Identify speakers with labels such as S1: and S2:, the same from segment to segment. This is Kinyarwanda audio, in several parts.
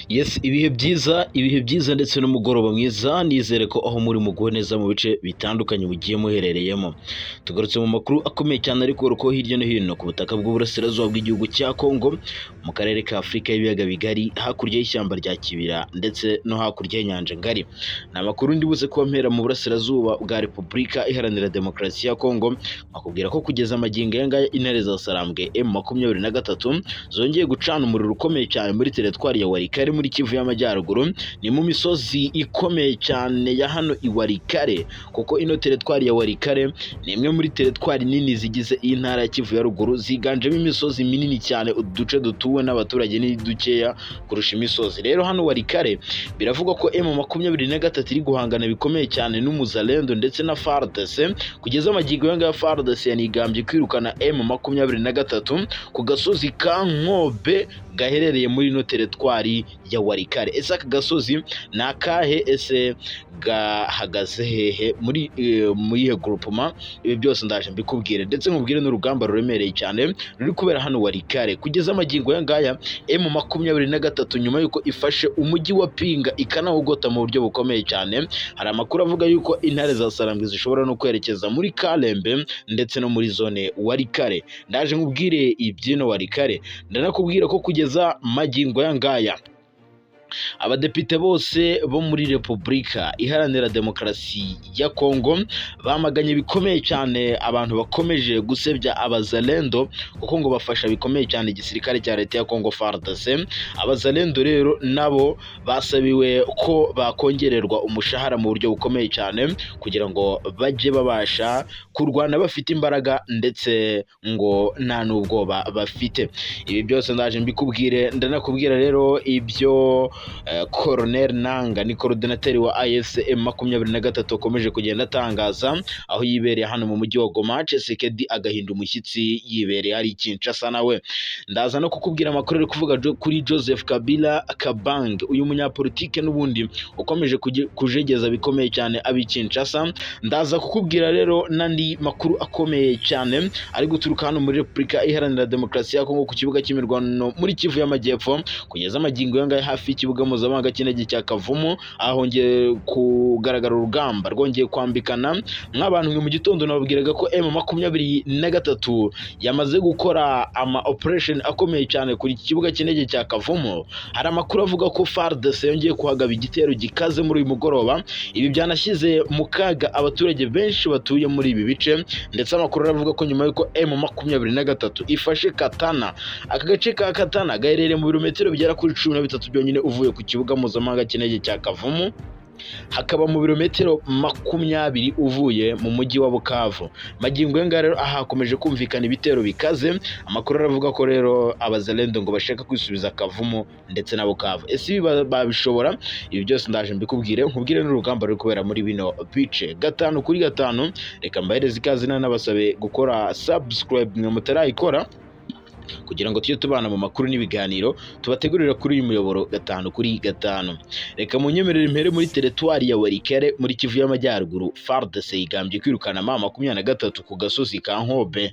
S1: Yes, ibihe byiza, ibihe byiza ndetse n'umugoroba mwiza. Nizere ko aho muri muguwe neza mu bice bitandukanye mugiye muherereyemo. Tugarutse mu makuru akomeye cyane ariko ko hirya no hino ku butaka bw'uburasirazuba bw'igihugu cya Kongo, mu karere ka Afurika y'ibiyaga bigari, hakurya y'ishyamba rya Kibira ndetse no hakurya y'inyanja ngari. Ni amakuru ndi buze kuba mpera mu burasirazuba bwa Repubulika Iharanira Demokarasi ya Kongo, nkakubwira ko kugeza magingo aya ngaya intare za Sarambwe M23 zongeye gucana umuriro ukomeye cyane muri teritwari ya Walikale muri Kivu y'Amajyaruguru. Ni mu misozi ikomeye cyane ya hano i Walikale, kuko ino teritwari ya Walikale ni imwe muri teritwari nini zigize iyi ntara ya Kivu ya ruguru, ziganjemo imisozi minini cyane, uduce dutuwe n'abaturage ni dukeya kurusha imisozi. Rero hano Walikale biravugwa ko M23 iri guhangana bikomeye cyane n'Umuzalendo ndetse na FARDC. Kugeza amagingo aya ngaya FARDC yanigambye kwirukana M23 ku gasozi ka Nkobe gaherereye muri ino teritwari ya Walikale. Ese aka gasozi ni akahe? Ese gahagaze hehe muri iyihe groupement? Ibi byose ndaje mbikubwire, ndetse nkubwire n'urugamba ruremereye cyane ruri kubera hano Walikale. Kugeza amagingo aya ngaya M23 nyuma y'uko ifashe umujyi wa Pinga ikanawugota mu buryo bukomeye cyane, hari amakuru avuga yuko intare za Sarambwe zishobora no kwerekeza muri Kalembe ndetse no muri zone Walikale. Ndaje nkubwire ibyino Walikale, ndanakubwira ko kugeza magingo aya ngaya abadepite bose bo muri Repubulika Iharanira Demokarasi ya Kongo bamaganye bikomeye cyane abantu bakomeje gusebya abazalendo, kuko ngo bafasha bikomeye cyane igisirikare cya leta ya Kongo FARDC. Abazalendo rero nabo basabiwe ko bakongererwa umushahara mu buryo bukomeye cyane kugira ngo bajye babasha kurwana bafite imbaraga ndetse ngo nta n'ubwoba bafite. Ibi byose ndaje mbikubwire, ndanakubwira rero ibyo Colonel Nanga, ni coordinateur wa AFC M23, akomeje kugenda atangaza aho yibereye hano mu mujyi wa Goma. Tshisekedi agahinda umushyitsi yibereye hari Kinshasa nawe. Ndaza no kukubwira amakuru ari kuvuga kuri Joseph Kabila Kabange, uyu munyapolitike n'ubundi ukomeje kujegeza bikomeye cyane abi Kinshasa. Ndaza kukubwira rero n'andi makuru akomeye cyane ari guturuka hano muri Repubulika Iharanira Demokarasi ya Kongo ku kibuga cy'imirwano muri Kivu y'Amajyepfo. Kugeza amagingo aya ngaya hafi y'ikibuga mpuzamahanga cy'indege cya Kavumu ahongeye kugaragara urugamba rwongeye kwambikana. Nk'abantu mwe mu gitondo nababwiraga ko M23 yamaze gukora ama operation akomeye cyane kuri iki kibuga cy'indege cya Kavumu. Hari amakuru avuga ko FARDC yongeye kuhagaba igitero gikaze muri uyu mugoroba. Ibi byanashyize mu kaga abaturage benshi batuye muri ibi bice, ndetse amakuru aravuga ko nyuma y'uko M23 ifashe Katana, aka gace ka Katana gaherereye mu birometero bigera kuri 13 byonyine uvuye ku kibuga mpuzamahanga cy'indege cya Kavumu, hakaba mu birometero 20 uvuye mu mujyi wa Bukavu. Magingo aya ngaya rero aha hakomeje kumvikana ibitero bikaze. Amakuru aravuga ko rero abazalendo ngo bashaka kwisubiza Kavumu ndetse na Bukavu. Ese ibi babishobora? Ibi byose ndaje mbikubwire, nkubwire n'urugamba ruri kubera muri bino bice gatanu kuri gatanu. Reka mbahereze ikaze, n'abasabe gukora subscribe mwe mutarayikora, kugira ngo tujye tubana mu makuru n'ibiganiro tubategurira kuri uyu muyoboro gatanu kuri gatanu. Reka munyemerere mpere muri teritwari ya Walikale muri Kivu y'Amajyaruguru. FARDC yigambye kwirukana M23 ku gasozi ka Nkobe.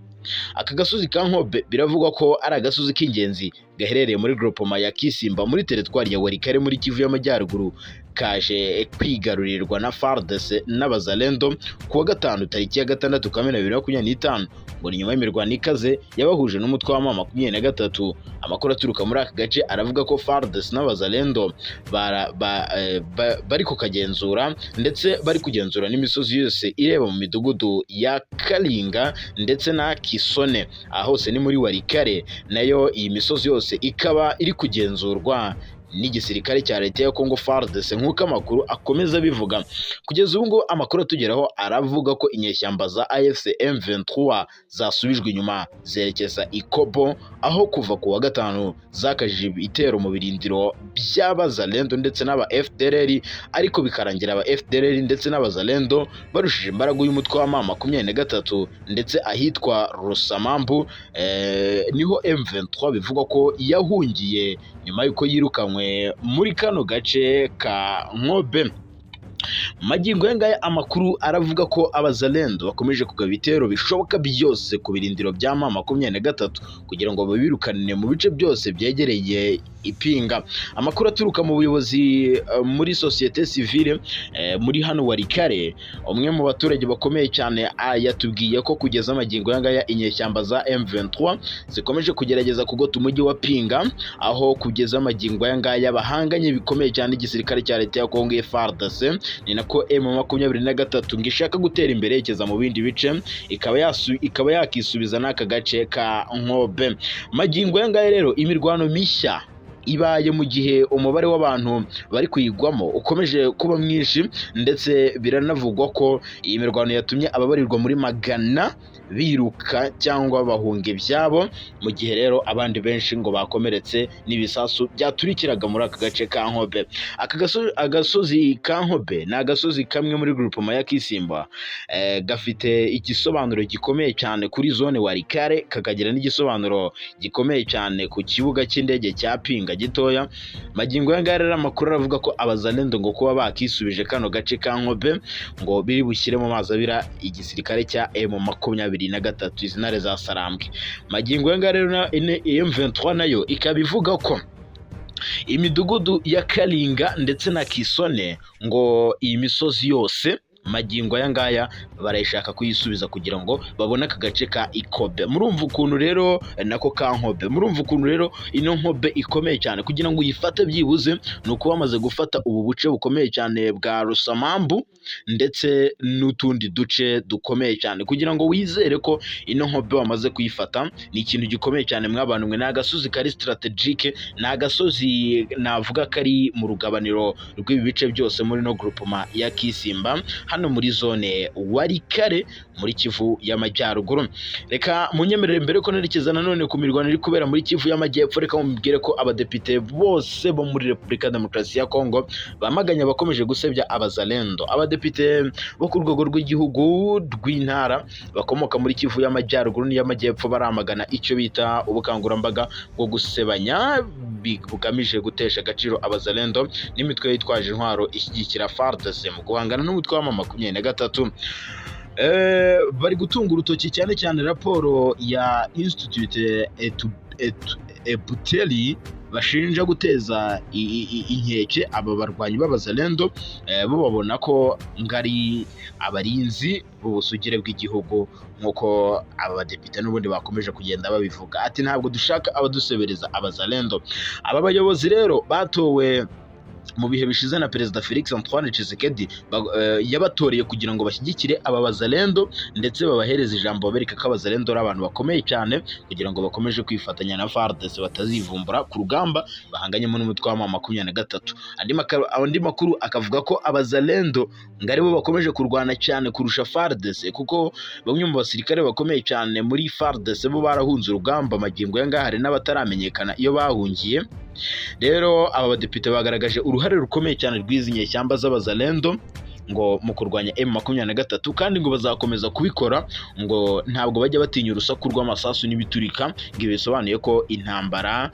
S1: Aka gasozi ka Nkobe biravugwa ko ari agasozi k'ingenzi gaherereye muri groupement ya Kisimba muri teritwari ya Walikale muri Kivu y'Amajyaruguru, kaje kwigarurirwa na FARDC n'abazalendo ku wa gatanu tariki ya 6 Kamena 2025, ngo ni nyuma y'imirwano ikaze yabahuje n'umutwe wa M23. Amakuru aturuka muri aka gace aravuga ko FARDC n'abazalendo bari kukagenzura, ndetse bari kugenzura n'imisozi yose ireba mu midugudu ya Kalinga ndetse na Kisone. Aha hose ni muri Walikale, nayo iyi misozi yose ikaba iri kugenzurwa n'igisirikare cya leta ya Congo FARDC, nk'uko amakuru akomeza abivuga. Kugeza ubu ngubu amakuru atugeraho aravuga ko inyeshyamba za AFC M23 zasubijwe inyuma zerekeza i Kobo, aho kuva ku wa gatanu zakajije ibitero mu birindiro by'abazalendo ndetse n'aba FDLR, ariko bikarangira aba FDLR ndetse n'abazalendo barushije imbaraga uyu mutwe wa M23. Ndetse ahitwa Rusamambu niho M23 bivugwa ko yahungiye nyuma y'uko yirukanywe muri kano gace ka Nkobe. Magingo aya ngaya amakuru aravuga ko abazalendo bakomeje kugaba ibitero bishoboka byose ku birindiro bya M23 kugira ngo babirukane mu bice byose byegereye Ipinga. Amakuru aturuka mu buyobozi muri sosiyete sivile muri hano Walikale, umwe mu baturage bakomeye cyane yatubwiye ko kugeza amagingo aya ngaya inyeshyamba za M23 zikomeje kugerageza kugota umujyi wa Pinga, aho kugeza amagingo aya ngaya bahanganye bikomeye cyane igisirikare cya leta ya Kongo FARDC. Ni nako M23 ngo ishaka gutera imbere yerekeza mu bindi bice, ikaba yakisubiza n'aka gace ka Nkobe. Magingo aya ngaya rero imirwano mishya ibaye mu gihe umubare w'abantu bari kuyigwamo ukomeje kuba mwinshi, ndetse biranavugwa ko iyi mirwano yatumye ababarirwa muri magana biruka cyangwa bahunga ibyabo, mu gihe rero abandi benshi ngo bakomeretse n'ibisasu byaturikiraga muri aka gace ka Nkobe. Aka agasozi ka Nkobe ni agasozi kamwe muri groupement ya Kisimba, gafite igisobanuro gikomeye cyane kuri zone Walikale, kakagira n'igisobanuro gikomeye cyane ku kibuga cy'indege cya Pinga gitoya. Magingo aya ngaya rero amakuru aravuga ko abazalendo ngo kuba bakisubije kano gace ka Nkobe ngo biri bushyire mu mazi abira igisirikare cya M23, izi ntare za Sarambwe. Magingo aya ngaya rero na M23 nayo ikaba ivuga ko imidugudu ya Kalinga ndetse na Kisone, ngo iyi misozi yose magingo aya ngaya barayishaka kuyisubiza kugira ngo babone aka gace ka Ikobe. Murumva ukuntu rero nako ka Nkobe, murumva ukuntu rero ino Nkobe ikomeye cyane. Kugira ngo uyifate byibuze ni uko bamaze gufata ubu buce bukomeye cyane bwa Rusamambu ndetse n'utundi duce dukomeye cyane. Kugira ngo wizere ko ino Nkobe wamaze kuyifata ni ikintu gikomeye cyane mwabantu mwe. Ni agasozi kari strategique, ni agasozi navuga kari mu rugabaniro rw'ibi bice byose muri no groupement ya Kisimba, hano muri zone Walikale muri Kivu y'Amajyaruguru. Reka munyemerere mbere ko nerekeza nanone ku mirwano iri kubera muri Kivu y'Amajyepfo, reka mubwire ko abadepite bose bo muri Repubulika ya Demokarasi ya Kongo bamaganye abakomeje gusebya abazalendo. Abadepite bo ku rwego rw'igihugu rw'intara bakomoka muri Kivu y'Amajyaruguru n'iy'Amajyepfo baramagana icyo bita ubukangurambaga bwo gusebanya bugamije gutesha agaciro abazalendo n'imitwe yitwaje intwaro ishyigikira FARDC mu guhangana n'umutwe wa M23. Bari gutunga urutoki cyane cyane raporo ya Institute Ebuteli bashinja guteza inkeke aba barwanyi b'abazalendo, bo babona ko ngari abarinzi b'ubusugire bw'igihugu, nk'uko aba badepite n'ubundi bakomeje kugenda babivuga. Ati ntabwo dushaka abadusebereza abazalendo. Aba bayobozi rero batowe mu bihe bishize na Perezida Felix Antoine Tshisekedi, yabatoreye kugira ngo bashyigikire aba bazalendo ndetse babahereze ijambo, babereka ko abazalendo ari abantu bakomeye cyane, kugira ngo bakomeje kwifatanya na FARDC batazivumbura ku rugamba bahanganyemo n'umutwe wa M23. Andi makuru akavuga ko abazalendo ngo aribo bakomeje kurwana cyane kurusha FARDC, kuko bamwe mu basirikare bakomeye cyane muri FARDC bo barahunze urugamba. Magingo aya ngaya hari n'abataramenyekana iyo bahungiye. Rero aba badepite bagaragaje uruhare rukomeye cyane rw'izi nyeshyamba z'abazalendo ngo mu kurwanya M23, kandi ngo bazakomeza kubikora, ngo ntabwo bajya batinya urusaku rw'amasasu n'ibiturika, ngo ibi bisobanuye ko intambara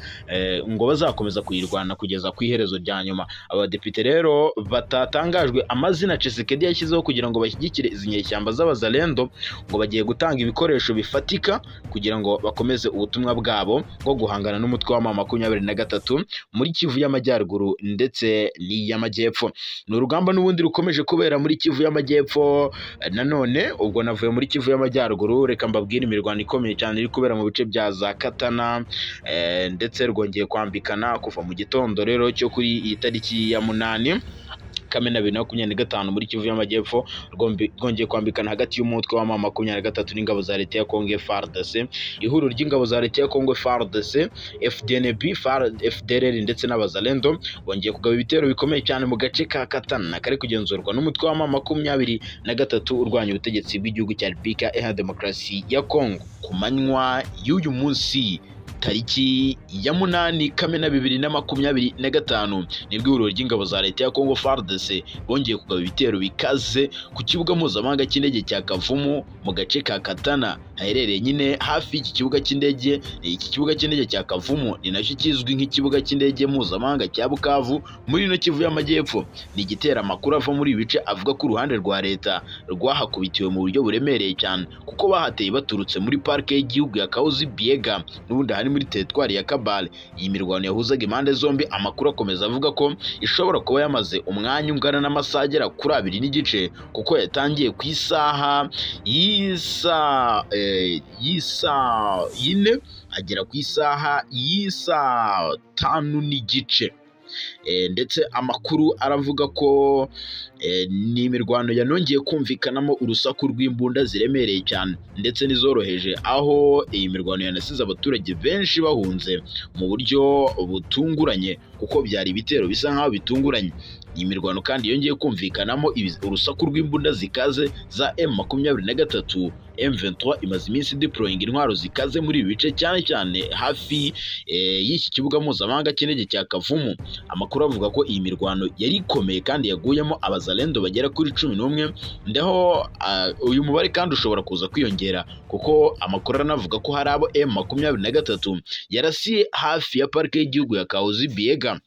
S1: ngo bazakomeza kuyirwana kugeza ku iherezo rya nyuma. Abadepite rero batatangajwe amazina Tshisekedi yashyizeho kugira ngo bashyigikire izi nyeshyamba z'abazalendo, ngo bagiye gutanga ibikoresho bifatika kugira ngo bakomeze ubutumwa bwabo bwo guhangana n'umutwe wa M23 muri Kivu y'Amajyaruguru ndetse n'iy'Amajyepfo. Ni urugamba n'ubundi rukomeje kubera muri Kivu y'Amajyepfo. Nanone ubwo navuye muri Kivu y'Amajyaruguru, reka mbabwire imirwano ikomeye cyane iri kubera mu bice bya za Katana, ndetse rwongeye kwambikana kuva mu gitondo rero cyo kuri iyi tariki ya 8 Kamena 2025 muri Kivu y'Amajyepfo. Rwongeye kwambikana hagati y'umutwe wa M23 n'ingabo za leta ya Kongo FARDC. Ihuriro ry'ingabo za leta ya Kongo FARDC, FDNB, FDLR ndetse n'abazalendo bongeye kugaba ibitero bikomeye cyane mu gace ka Katana kari kugenzurwa n'umutwe wa M23 urwanya ubutegetsi bw'igihugu cya Repubulika Iharanira Demokarasi ya Kongo. Ku manywa y'uyu munsi tariki ya 8 Kamena 2025 nibwo ihuriro ry'ingabo za leta ya Kongo FARDC bongeye kugaba ibitero bikaze ku kibuga mpuzamahanga cy'indege cya Kavumu mu gace ka Katana. Haherereye nyine hafi y'iki kibuga cy'indege. Iki kibuga cy'indege cya Kavumu ni nacyo kizwi nk'ikibuga cy'indege mpuzamahanga cya Bukavu muri ino Kivu y'Amajyepfo. Ni igitera amakuru ava muri ibi bice avuga ko uruhande rwa leta rwahakubitiwe mu buryo buremereye cyane, kuko bahateye baturutse muri parike y'igihugu ya Kahuzi Biega, n'ubundi hari muri teritwari ya Kabale. Iyi mirwano yahuzaga impande zombi, amakuru akomeza avuga ko ishobora kuba yamaze umwanya ungana n'amasaha agera kuri 2.5, kuko yatangiye ku isaha y'isaa 4 agera ku isaha y'isaa 5:30. Ndetse amakuru aravuga ko ni imirwano yanongeye kumvikanamo urusaku rw'imbunda ziremereye cyane ndetse n'izoroheje, aho iyi mirwano yanasize abaturage benshi bahunze mu buryo butunguranye, kuko byari ibitero bisa nk'aho bitunguranye. Iyi mirwano kandi yongeye kumvikanamo urusaku rw'imbunda zikaze za M23. M23 imaze iminsi deploying intwaro zikaze muri ibi bice, cyane cyane hafi y'iki kibuga mpuzamahanga cy'indege cya Kavumu. Amakuru avuga ko iyi mirwano yari ikomeye kandi yaguyemo abazalendo bagera kuri 11, ndaho uyu mubare kandi ushobora kuza kwiyongera, kuko amakuru aranavuga ko hari abo M23 yarasiye hafi ya parike y'igihugu ya Kahuzi Biega.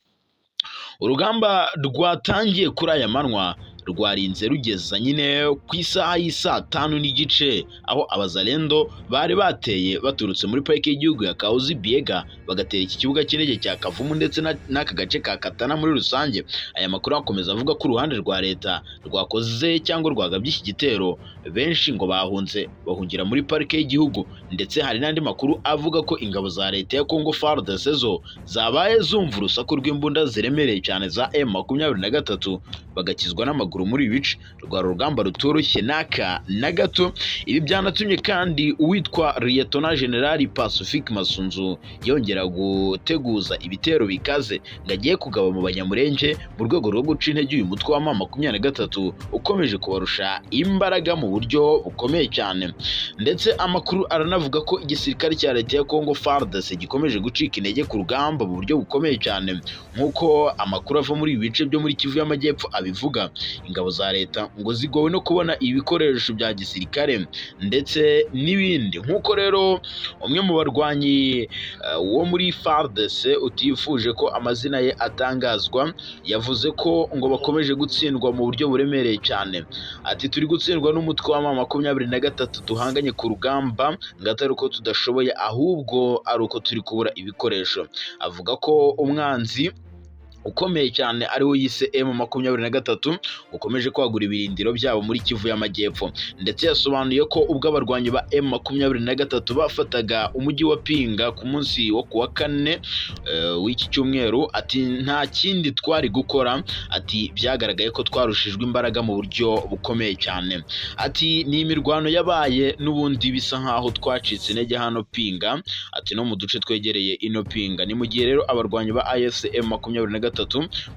S1: Urugamba rwatangiye kuri aya manywa rwarinze rugeza nyine ku isaha y'isaa 5:30, aho abazalendo bari bateye baturutse muri parike y'igihugu ya Kahuzi Biega, bagatera iki kibuga cy'indege cya Kavumu ndetse n'aka gace ka Katana muri rusange. Aya makuru akomeza avuga ko uruhande rwa leta rwakoze cyangwa rwagabye iki gitero, benshi ngo bahunze bahungira muri parike y'igihugu, ndetse hari n'andi makuru avuga ko ingabo za leta ya Congo FARDC zo zabaye zumva urusaku rw'imbunda ziremereye cyane za M23, bagakizwa n'amaguru muri ibi bice. Rwari urugamba rutoroshye n'aka na gato. Ibi byanatumye kandi uwitwa Liyetona Generali Pacifique Masunzu yongera guteguza ibitero bikaze ngo agiye kugaba mu Banyamurenge mu rwego rwo guca intege uyu mutwe wa M23 ukomeje kubarusha imbaraga mu buryo bukomeye cyane. Ndetse amakuru aranavuga ko igisirikare cya leta ya Congo FARDC gikomeje gucika intege ku rugamba mu buryo bukomeye cyane, nk'uko amakuru ava muri ibi bice byo muri Kivu y'Amajyepfo abivuga. Ingabo za leta ngo zigowe no kubona ibikoresho bya gisirikare ndetse n'ibindi, nk'uko rero umwe mu barwanyi wo muri FARDC utifuje ko amazina ye atangazwa yavuze ko ngo bakomeje gutsindwa mu buryo buremereye cyane. Ati turi gutsindwa n'umutwe wa M23 duhanganye ku rugamba, ngo atari uko tudashoboye ahubwo ari uko turi kubura ibikoresho. Avuga ko umwanzi ukomeye cyane ariwo yise M23 ukomeje kwagura ibirindiro byabo muri Kivu y'Amajyepfo, ndetse yasobanuye ko ubwo abarwanyi ba M23 bafataga umujyi wa Pinga ku munsi wo kuwa kane w'iki cyumweru, ati nta kindi twari gukora, ati byagaragaye ko twarushijwe imbaraga mu buryo bukomeye cyane. Ati ni imirwano yabaye n'ubundi bisa nkaho twacitse intege hano Pinga, ati no mu duce twegereye ino Pinga. Ni mu gihe rero abarwanyi ba AFC M23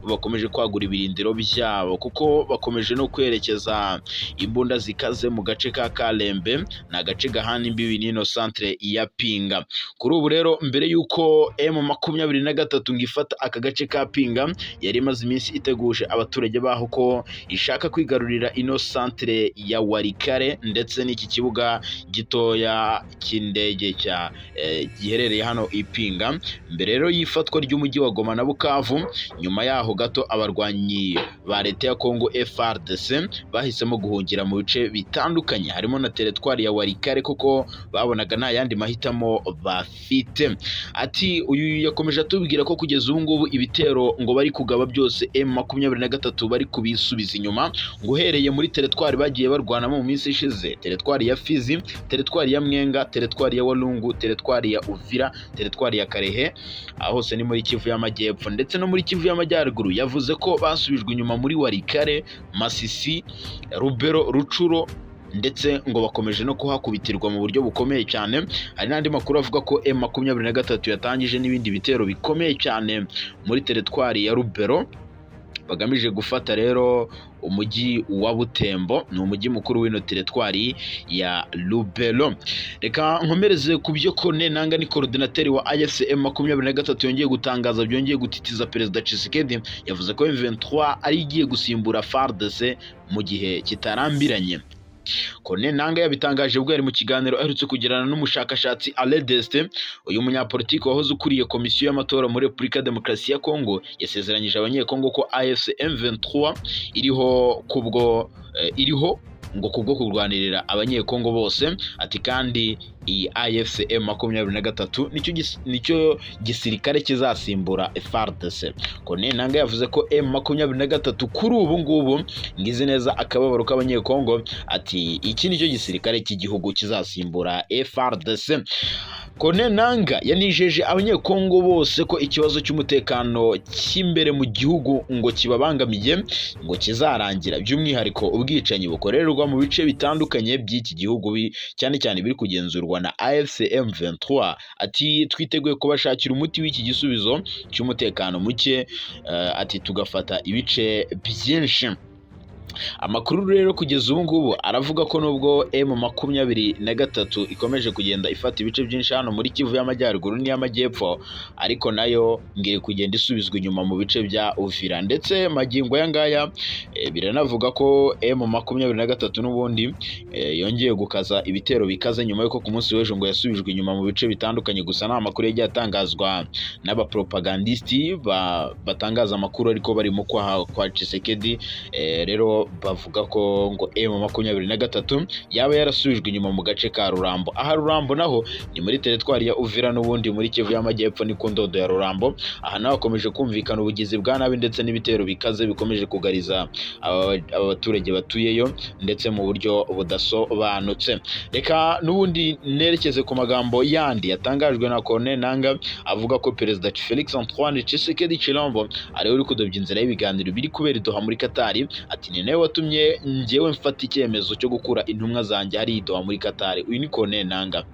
S1: bakomeje kwagura ibirindiro byabo, kuko bakomeje no kwerekeza imbunda zikaze mu gace ka Kalembe, ni agace gahana imbibi n'ino centre ya Pinga. Kuri ubu rero mbere y'uko M23 ngo ifata aka gace ka Pinga, yari imaze iminsi iteguje abaturage baho ko ishaka kwigarurira ino centre ya Walikale ndetse n'iki kibuga gitoya cy'indege cya giherereye hano i Pinga. Mbere rero y'ifatwa ry'umujyi wa Goma na Bukavu, nyuma yaho gato abarwanyi ba leta ya Congo FARDC bahisemo guhungira mu bice bitandukanye harimo na teritwari ya Walikale, kuko babonaga nta yandi mahitamo bafite. Ati uyu yakomeje atubwira ko kugeza ubu ngubu ibitero ngo bari kugaba byose M23 bari kubisubiza inyuma, ngo uhereye muri teritwari bagiye barwanamo mu minsi ishize, teritwari ya Fizi, teritwari ya Mwenga, teritwari ya Walungu, teritwari ya Uvira, teritwari ya Karehe, aho hose ni muri Kivu y'Amajyepfo ndetse no muri Kivu y'Amajyaruguru. Yavuze ko basubijwe inyuma muri Walikale, Masisi, Rubero, Rucuro, ndetse ngo bakomeje no kuhakubitirwa mu buryo bukomeye cyane. Hari n'andi makuru avuga ko M23 yatangije n'ibindi bitero bikomeye cyane muri teritwari ya Rubero, bagamije gufata rero umujyi wa Butembo, ni umujyi mukuru w'ino teritwari ya Lubero. Reka nkomereze ku byo Kone Nanga ni coordinateur wa AFC M23 yongeye gutangaza byongeye gutitiza Perezida Tshisekedi. Yavuze ko M23 ari igiye gusimbura FARDC mu gihe kitarambiranye. Corneille Nangaa yabitangaje ubwo yari mu kiganiro aherutse kugirana n'umushakashatsi Alain Destin. Uyu munyapolitiki wahoze ukuriye komisiyo y'amatora muri Repubulika ya Demokarasi ya Kongo yasezeranyije Abanyekongo ko AFC M23 iriho kubwo iriho ngo kubwo kurwanirira Abanyekongo bose. Ati kandi iyi AFC M23 nicyo gisirikare kizasimbura FARDC. Corneille Nangaa yavuze ko M23 kuri ubu ngubu ngize neza akababaro k'Abanyekongo. Ati iki nicyo gisirikare cy'igihugu kizasimbura FARDC. Corneille Nangaa yanijeje Abanyekongo bose ko ikibazo cy'umutekano cy'imbere mu gihugu ngo kibabangamiye ngo kizarangira, by'umwihariko ubwicanyi bukorerwa mu bice bitandukanye by'iki gihugu, cyane cyane biri kugenzurwa na AFC M23. Ati twiteguye kubashakira umuti w'iki gisubizo cy'umutekano muke, ati tugafata ibice byinshi. Amakuru rero kugeza ubu ngubu aravuga ko nubwo M23 ikomeje kugenda ifata ibice byinshi hano muri Kivu y'Amajyaruguru n'iy'Amajyepfo, ariko nayo ngiri kugenda isubizwa inyuma mu bice bya Uvira. Ndetse magingo aya ngaya biranavuga ko M23 n'ubundi yongeye gukaza ibitero bikaze nyuma y'uko ku munsi w'ejo ngo yasubijwe inyuma mu bice bitandukanye. Gusa nta makuru yagiye atangazwa n'abapropagandistes batangaza amakuru ariko bari mu kwaha kwa Tshisekedi. Rero bavuga ko ngo M23 yaba yarasubijwe inyuma mu gace ka Rurambo. Aha Rurambo naho ni muri teritwari ya Uvira, n'ubundi muri Kivu y'Amajyepfo, ni ku ndodo ya Rurambo. Aha naho hakomeje kumvikana ubugizi bwa nabi ndetse n'ibitero bikaze bikomeje kugariza aba baturage batuyeyo ndetse mu buryo budasobanutse. Reka n'ubundi nerekeze ku magambo yandi yatangajwe na Corneille Nangaa, avuga ko Perezida Felix Antoine Tshisekedi Tshilombo ariwe uri kudobya inzira y'ibiganiro biri kubera i Doha muri Qatar. Ati ni nawe watumye njyewe mfata icyemezo cyo gukura intumwa zanjye hariya i Doha muri Qatar. Uyu ni Corneille Nangaa.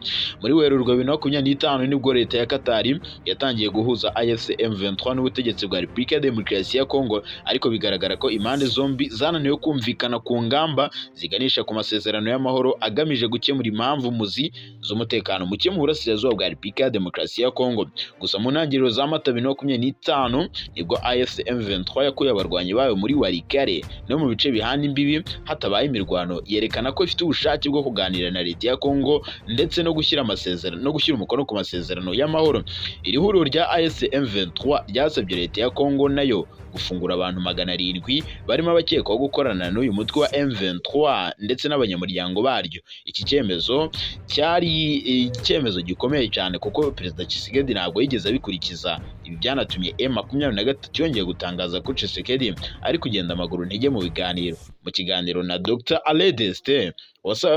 S1: Muri Werurwe 2025 nibwo leta ya Qatar yatangiye guhuza AFC M23 n'ubutegetsi bwa Repubulika ya Demokarasi ya Kongo, ariko bigaragara ko impande zombi zananiwe kumvikana ku ngamba ziganisha ku masezerano y'amahoro agamije gukemura impamvu muzi z'umutekano muke mu burasirazuba bwa Repubulika ya Demokarasi ya Kongo. Gusa mu ntangiriro za Mata 2025 nibwo AFC M23 yakuye abarwanyi bayo muri Walikale no mu bice bihana imbibi hatabaye imirwano, yerekana ko ifite ubushake bwo kuganira na leta ya Kongo ndetse no gushyira amasezerano no gushyira umukono ku masezerano y'amahoro. Iri huriro rya AFC M23 ryasabye leta ya Kongo nayo gufungura abantu 700 barimo abakekwaho gukorana n'uyu mutwe wa M23 ndetse n'abanyamuryango baryo. Iki cyemezo cyari icyemezo gikomeye cyane kuko Perezida Tshisekedi ntabwo yigeze abikurikiza. Ibi byanatumye M23 yongeye gutangaza ko Tshisekedi ari kugenda amaguru ntege mu biganiro. Mu kiganiro na Dr Alain Destin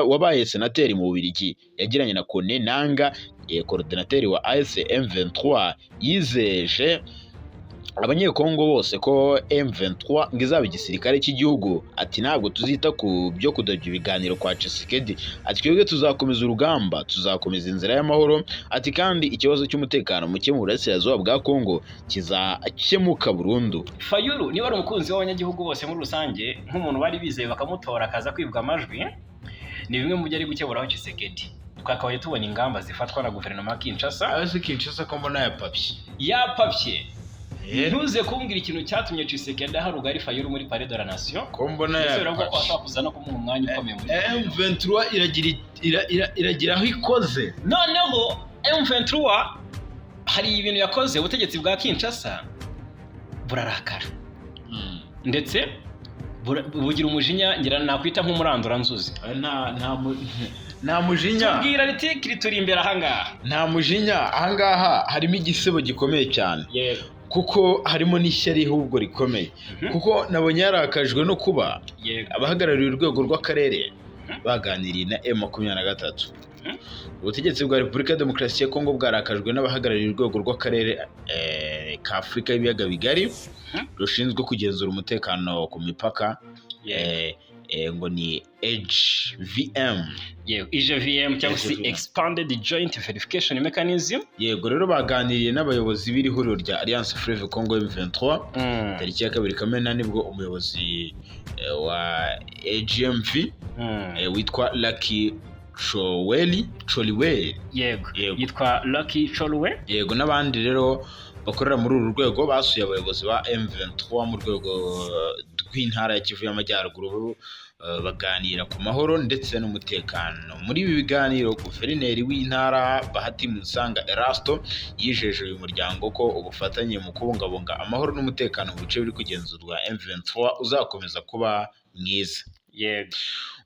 S1: wabaye senateri mu Bubiligi yagiranye na Corneille Nangaa, coordinateur wa AFC M23, yizeje Abanyekongo bose ko M23 ngo izaba igisirikare cy'igihugu. Ati ntabwo tuzita ku byo kudobya ibiganiro kwa Tshisekedi. Ati twebwe tuzakomeza urugamba, tuzakomeza inzira y'amahoro. Ati kandi ikibazo cy'umutekano muke mu burasirazuba bwa Kongo kizakemuka burundu.
S2: Fayulu niba ari umukunzi w'abanyagihugu bose muri rusange, nk'umuntu bari bizeye bakamutora akaza kwibwa amajwi, ni bimwe mu byo ari gukeburaho Tshisekedi. Twakabaye tubona ingamba zifatwa na guverinoma ya Kinshasa.
S1: Azi Kinshasa ko mbona yapapye.
S2: Yapapye. Ntuze kumbwira ikintu cyatumye Tshisekedi aha rugari Fayulu muri Palais de la Nation.
S1: Ko mbona
S2: Ndetse biravuga ko
S1: yapapye.
S2: ashobora kuza no kumuha umwanya ukomeye muri
S1: M23 iragira aho ikoze.
S2: Noneho M23 hari ibintu yakoze, ubutegetsi bwa Kinshasa burarakara ndetse bugira umujinya, ngira nakwita nk'umuranduranzuzi.
S1: Nta mujinya.
S2: Tubwira ritikiri turi imbere ahangaha.
S1: Nta mujinya, ahangaha harimo igisebo gikomeye cyane, kuko harimo n'ishyari ahubwo rikomeye, kuko nabonye yarakajwe no kuba abahagarariye urwego rw'akarere baganiriye na M23. Ubutegetsi bwa Repubulika ya Demokarasi ya Kongo bwarakajwe n'abahagarariye urwego rw'akarere ka Afurika y'ibiyaga bigari rushinzwe kugenzura umutekano ku mipaka, ngo ni HVM.
S2: Yego, EJVM cyangwa se
S1: EJVM.
S2: Expanded Joint Verification Mechanism.
S1: Yego, rero baganiriye n'abayobozi b'iri huriro rya Alliance Fleuve Congo M23 tariki ya 2 Kamena, nibwo umuyobozi wa AGMV witwa Lucky Choweli Choliwe.
S2: Yego.
S1: Yego.
S2: Yitwa Lucky Cholwe.
S1: Yego, n'abandi rero bakorera muri uru rwego basuye abayobozi ba M23 mu rwego rw'intara ya Kivu y'Amajyaruguru, baganira ku mahoro ndetse n'umutekano. Muri ibi biganiro, guverineri w'intara Bahati Musanga Erasto yijeje uyu muryango ko ubufatanye mu kubungabunga amahoro n'umutekano mu bice biri kugenzurwa M23 uzakomeza kuba mwiza.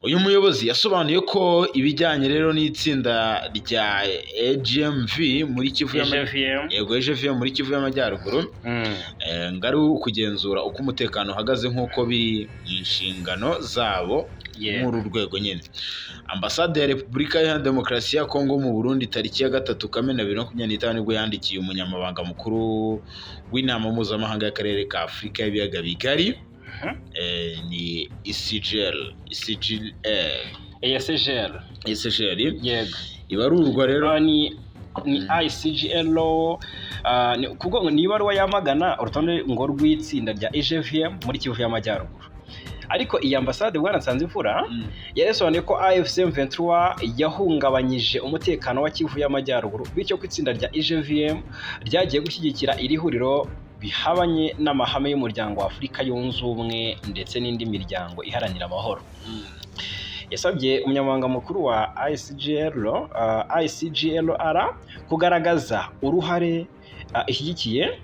S1: Uyu muyobozi yasobanuye ko ibijyanye rero n'itsinda rya AGMV muri Kivu
S2: EGVM.
S1: Yego, EGVM muri Kivu y'Amajyaruguru, ngo ari ukugenzura uko umutekano uhagaze nk'uko biri mu nshingano zabo nk'uru rwego nyine. Ambasade ya Repubulika Iharanira Demokarasi ya Kongo mu Burundi, tariki ya 3 Kamena 2025, nibwo yandikiye umunyamabanga mukuru w'inama mpuzamahanga y'akarere ka Afurika y'ibiyaga bigari, ni ICGL, ICGL.
S2: ESGL.
S1: ICGL.
S2: Yego.
S1: Ibarurwa rero
S2: Ni ICGL, kuko ngo ni ibaruwa yamagana urutonde ngo rw'itsinda rya EGVM muri Kivu y'Amajyaruguru. Ariko iyi ambasade, bwana Nsanzimfura, yasobanuye ko AFC M23 yahungabanyije umutekano wa Kivu y'Amajyaruguru, bityo ko itsinda rya EGVM ryagiye gushyigikira iri huriro bihabanye n'amahame y'umuryango wa Afurika yunze ubumwe ndetse n'indi miryango iharanira amahoro. Yasabye umunyamabanga mukuru wa ICGL, ICGLR kugaragaza uruhare ishyigikiye,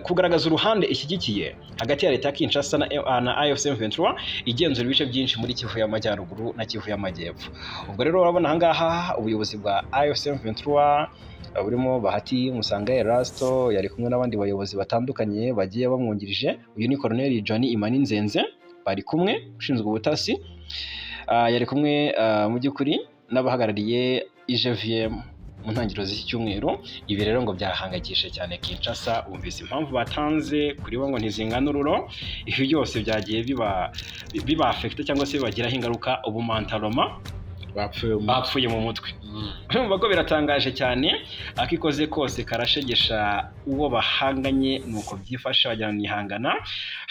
S2: kugaragaza uruhande ishyigikiye hagati ya leta ya Kinshasa na AFC M23 igenzura ibice byinshi muri Kivu y'Amajyaruguru na Kivu y'Amajyepfo. Ubwo rero urabona ahangaha ubuyobozi bwa AFC M23 burimo Bahati Musanga Erasto, yari kumwe n'abandi bayobozi batandukanye bagiye bamwungirije. Uyu ni Colonel Johnny Imani Nzenze bari kumwe, ushinzwe ubutasi. Yari kumwe mu by'ukuri n'abahagarariye IGVM mu ntangiriro z'iki cyumweru. Ibi rero ngo byahangayikishije cyane Kinshasa. Wumvise impamvu batanze kuri bo ngo ntizingana ururo. Ibi byose byagiye biba affecte cyangwa se bibagiraho ingaruka, ubu mentalement
S1: bapfuye mu
S2: bapfuye mu mutwe. Urumva ko biratangaje cyane, akikoze kose karashegesha uwo bahanganye, nuko byifashe wagira ngo nihangana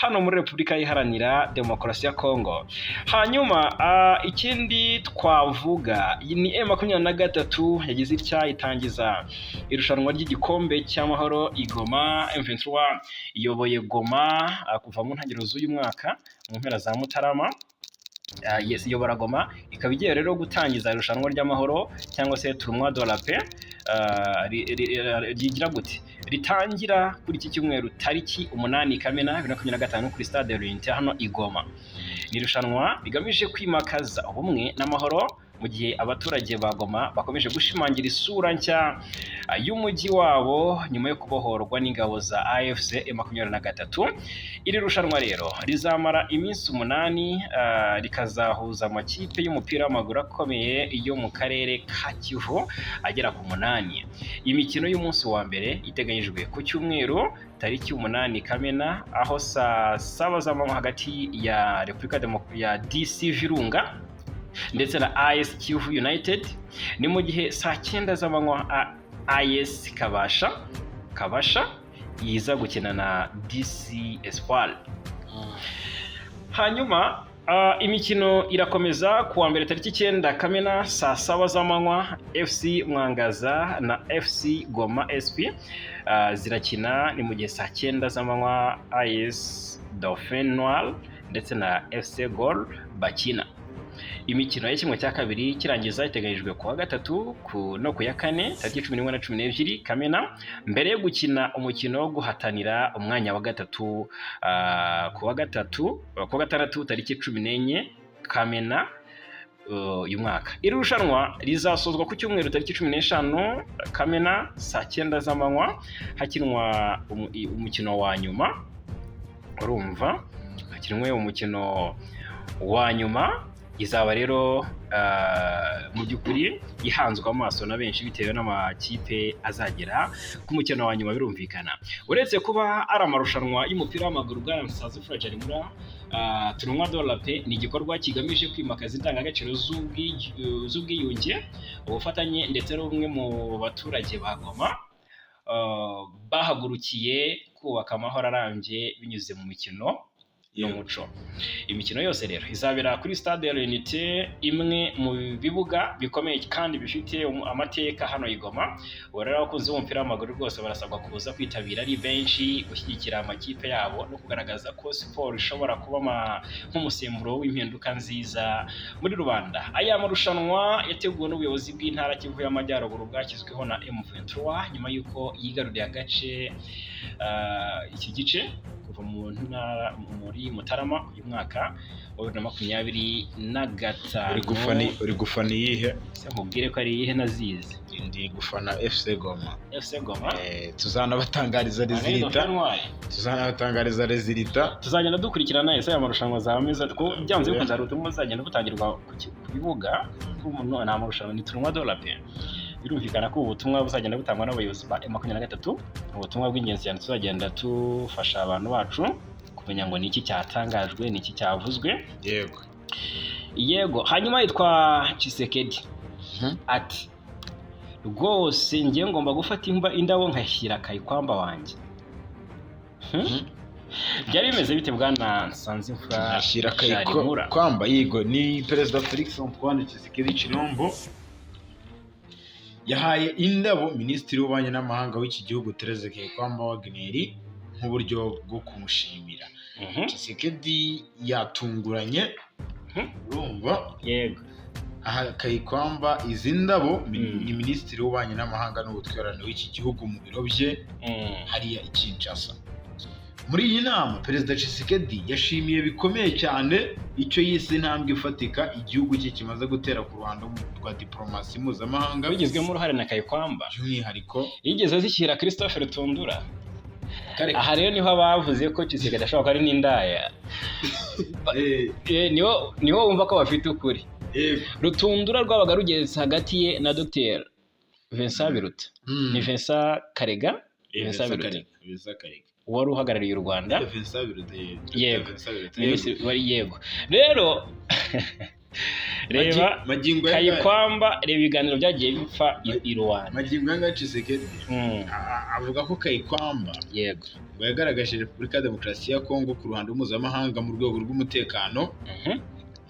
S2: hano muri Repubulika Iharanira Demokarasi ya Kongo. Hanyuma ikindi twavuga ni M23 yagize itya itangiza irushanwa ry'igikombe cy'amahoro i Goma. M23 iyoboye Goma kuva mu ntangiriro z'uyu mwaka, mu mpera za Mutarama. Yes, iyobora Goma, ikaba igiye rero gutangiza irushanwa ry'amahoro cyangwa se Tournoi de la Paix, rigira gute, ritangira kuri iki cyumweru tariki 8 Kamena 2025 kuri Stade L'Unité hano i Goma. Ni irushanwa rigamije kwimakaza ubumwe n'amahoro mu gihe abaturage ba Goma bakomeje gushimangira isura nshya y'umujyi wabo nyuma yo kubohorwa n'ingabo za AFC M23. Iri rushanwa rero rizamara iminsi 8, rikazahuza amakipe y'umupira w'amaguru akomeye yo mu karere ka Kivu agera ku 8. Imikino y'umunsi wa mbere iteganyijwe ku cyumweru tariki 8 Kamena, aho saa 7 z'amanywa hagati ya Repubulika ya DC Virunga ndetse na AS Kivu United. Ni mu gihe saa 9 z'amanywa AS Kabasha yiza gukina na DC Espoir. Hanyuma imikino irakomeza ku wa mbere tariki 9 Kamena saa 7 z'amanywa, FC Mwangaza na FC Goma SP zirakina. Ni mu gihe saa 9 z'amanywa AS Dauphin Noir ndetse na FC Gol bakina. Imikino ya kimwe cya kabiri kirangiza iteganyijwe ku wa gatatu no ku ya kane tariki 11 na 12 Kamena, mbere yo gukina umukino wo guhatanira umwanya wa gatatu ku wa gatatu, ku wa gatandatu tariki 14 Kamena uyu mwaka. Iri rushanwa rizasozwa ku cyumweru tariki 15 Kamena saa 9 z'amanywa, hakinwa umukino wa nyuma. Urumva, hakinwe umukino wa nyuma. Izaba rero mu by'ukuri ihanzwe amaso na benshi bitewe n'amakipe azagera ku mukino wa nyuma. Birumvikana, uretse kuba ari amarushanwa y'umupira w'amaguru, bwana Nsanzimfura Jarimura, Tournoi de la Paix ni igikorwa kigamije kwimakaza indangagaciro z'ubwiyunge, ubufatanye ndetse n'ubumwe mu baturage ba Goma, bahagurukiye kubaka amahoro arambye binyuze mu mikino. n'umuco. Imikino yose rero izabera kuri Stade ya L'Unité, imwe mu bibuga bikomeye kandi bifite amateka hano i Goma. Ubu rero abakunzi b'umupira w'amaguru rwose barasabwa kuza kwitabira ari benshi, gushyigikira amakipe yabo no kugaragaza ko siporo ishobora kuba nk'umusemburo w'impinduka nziza muri rubanda. Aya marushanwa yateguwe n'ubuyobozi bw'intara Kivu y'Amajyaruguru bwashyizweho na M23 nyuma y'uko yigaruriye agace, iki gice kuva mu ntara muri Mutarama uyu mwaka wa 2025.
S1: Uri gufana iyihe?
S2: Se nkubwire ko ari iyihe nazizi?
S1: Ndi gufana FC Goma.
S2: FC Goma.
S1: Tuzanabatangariza résultat. Tuzanabatangariza résultat.
S2: Tuzagenda dukurikirana ese aya marushanwa azaba ameze, kuko byanze bikunze hari ubutumwa buzagenda butangirwa ku bibuga, kuko umuntu ni amarushanwa, ni tournoi de la paix. Birumvikana ko ubu butumwa buzagenda butangwa n'abayobozi ba M23, ubutumwa bw'ingenzi cyane. Tuzagenda tufasha abantu bacu kumenya ngo ni iki cyatangajwe, ni iki cyavuzwe.
S1: Yego.
S2: Yego. Hanyuma yitwa Tshisekedi ati: "Rwose ngiye ngomba gufata imba indabo nkashyira Kayikwamba wanjye." Byari bimeze bite, bwana Nsanzimfura?
S1: Ashyira
S2: Sharimura?
S1: Kwamba yego, ni Perezida Felix Antoine Tshisekedi Tshilombo yahaye indabo Minisitiri w'Ububanyi n'Amahanga w'iki gihugu, Therese Kayikwamba Wagner, nk'uburyo bwo kumushimira. Tshisekedi yatunguranye, urumva,
S2: Yego.
S1: aha Kayikwamba izi ndabo, ni Minisitiri w'Ububanyi n'Amahanga n'Ubutwererane w'iki gihugu, mu biro bye hariya i Kinshasa. Muri iyi nama, Perezida Tshisekedi yashimiye bikomeye cyane icyo yise intambwe ifatika igihugu cye kimaze gutera ku ruhando rwa diplomasi mpuzamahanga,
S2: Bigizwemo uruhare na Kayikwamba.
S1: by'umwihariko
S2: Yigeze zishyira Christophe Rutundura.
S1: Kare.
S2: Aha rero niho bavuze ko Tshisekedi ashobora kuba ari n'indaya. Niho wumva ko bafite ukuri. Rutundura rwabaga rugeze hagati ye na Dr Vincent Biruta. Ni Vincent Karega. Vincent
S1: Vincent
S2: Biruta.
S1: Karega, Vincent Karega.
S2: Wari uhagarariye u Rwanda.
S1: Vincent Biruta, Dr.
S2: Yego.
S1: Vincent Biruta, yego.
S2: Minisitiri wari, yego. Rero reba
S1: Magingo ya
S2: Kayikwamba, reba ibiganiro byagiye bipfa i Rwanda.
S1: Magingo ya Tshisekedi avuga ko Kayikwamba ngo yagaragaje Repubulika ya Demokarasi ya Kongo ku ruhando mpuzamahanga mu rwego rw'umutekano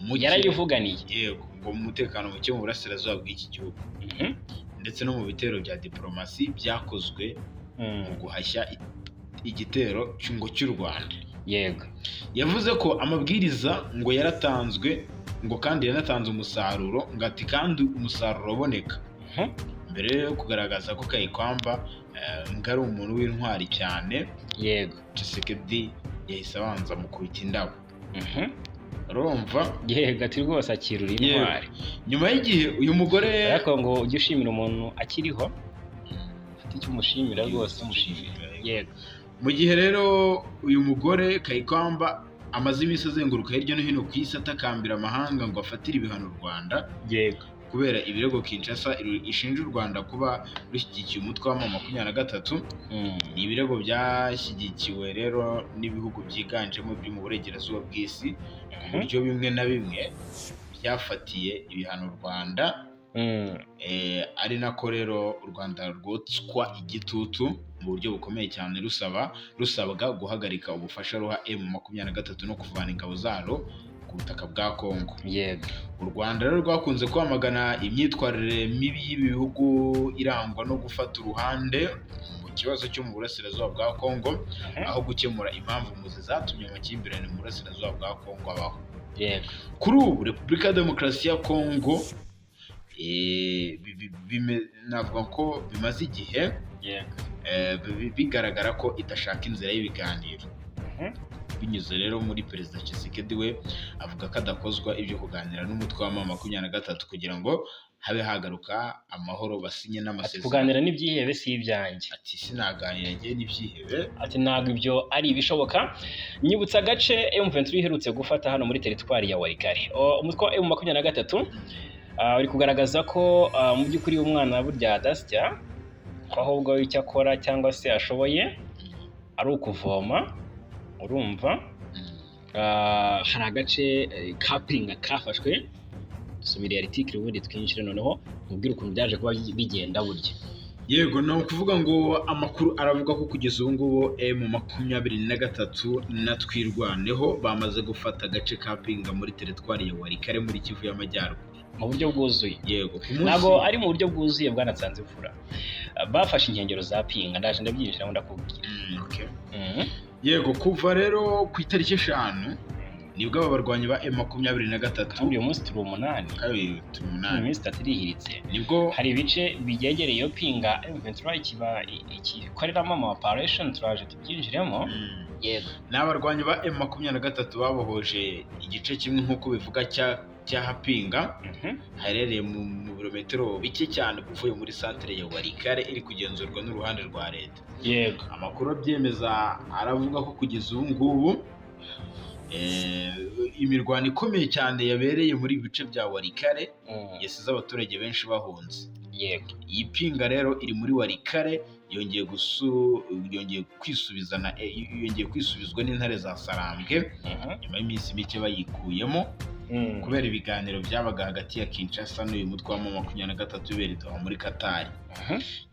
S1: muke.
S2: Yarayivuganiye.
S1: Yego, ngo mu mutekano muke mu burasirazuba bw'iki gihugu ndetse no mu bitero bya diplomasi byakozwe mu guhashya igitero ngo cy'u Rwanda. Yavuze ko amabwiriza ngo yaratanzwe, ngo kandi yanatanze umusaruro, ngo ati kandi umusaruro uboneka. Mbere yo kugaragaza ko Kayikwamba ngo ari umuntu w'intwari cyane, Tshisekedi yahise abanza mukubita indabo. Urumva?
S2: Yego, ati rwose akirura
S1: Yego.
S2: intwari.
S1: Nyuma y'igihe uyu mugore
S2: Ariko ngo ujye ushimira umuntu akiriho, ufite icyo umushimira rwose umushimira, yego.
S1: Mu gihe rero uyu mugore Kayikwamba amaze iminsi azenguruka hirya no hino ku isi atakambira amahanga ngo afatire ibihano u Rwanda kubera ibirego Kinshasa ishinja u Rwanda kuba rushyigikiye umutwe wa M23. Ni ibirego byashyigikiwe rero n'ibihugu byiganjemo byo mu burengerazuba bw'isi, ku buryo bimwe na bimwe byafatiye ibihano u Rwanda. Ari nako rero u Rwanda rwotswa igitutu mu buryo bukomeye cyane, rusabwa guhagarika ubufasha ruha M23 no kuvana ingabo zarwo ku butaka bwa Kongo. U Rwanda rero rwakunze kwamagana imyitwarire mibi y'ibi bihugu irangwa no gufata uruhande mu kibazo cyo mu burasirazuba bwa Kongo, aho gukemura impamvu muzi zatumye amakimbirane mu burasirazuba bwa Kongo abaho. Kuri ubu Repubulika ya Demokarasi ya Kongo, navuga ko bimaze igihe bigaragara ko idashaka inzira y'ibiganiro. Binyuze rero muri Perezida Tshisekedi, we avuga ko adakozwa ibyo kuganira n'umutwe wa M23 kugira ngo habe hagaruka amahoro, basinye
S2: Ati
S1: n'amasezerano.
S2: "Kuganira n'ibyihebe si ibyanjye."
S1: Ati: "Sinaganira njye n'ibyihebe."
S2: Ati: "Ntabwo ibyo ari ibishoboka." Nyibutsa agace M23 iherutse gufata hano muri teritwari ya Walikale. Umutwe wa M23 uri kugaragaza ko mu by'ukuri umwana burya adasya, ko ahubwo icyo akora cyangwa se ashoboye ari ukuvoma, urumva. Hari agace ka Pinga kafashwe. Dusomere article ubundi twinjire, noneho mubwire ukuntu byaje kuba bigenda burya.
S1: Yego, ni ukuvuga ngo amakuru aravuga ko kugeza ubu ngubu M23 na Twirwaneho bamaze gufata agace ka Pinga muri teritwari ya Walikale muri Kivu y'Amajyaruguru.
S2: Mu buryo bwuzuye.
S1: Yego, ku munsi
S2: Ntabwo ari mu buryo bwuzuye, bwana Nsanzimfura. Bafashe inkengero za Pinga, ndaje ndabyinjiramo ndakubwira.
S1: Okay. Yego, kuva rero ku itariki 5 nibwo aba barwanyi ba M23,
S2: Kandi uyu munsi turi 8.
S1: Kabiri turi 8.
S2: Iminsi 3 irihiritse.
S1: Nibwo
S2: hari ibice byegereye iyo Pinga M23 ikiba ikikoreramo ama operation, turaje tubyinjiremo. Yego.
S1: Ni abarwanyi ba M23 babohoje igice kimwe nk'uko bivuga cya Pinga, haherereye mu birometero bike cyane uvuye muri santere ya Walikale iri kugenzurwa n'uruhande rwa leta. Amakuru abyemeza aravuga ko kugeza ubu ngubu imirwano ikomeye cyane yabereye muri ibi bice bya Walikale yasize abaturage benshi bahunze. Iyi Pinga rero iri muri Walikale yongeye kwisubizana, yongeye kwisubizwa n'intare za Sarambwe nyuma y'iminsi mike bayikuyemo kubera ibiganiro byabaga hagati ya Kinshasa n'uyu mutwe wa M23 bibera i Doha muri Qatar.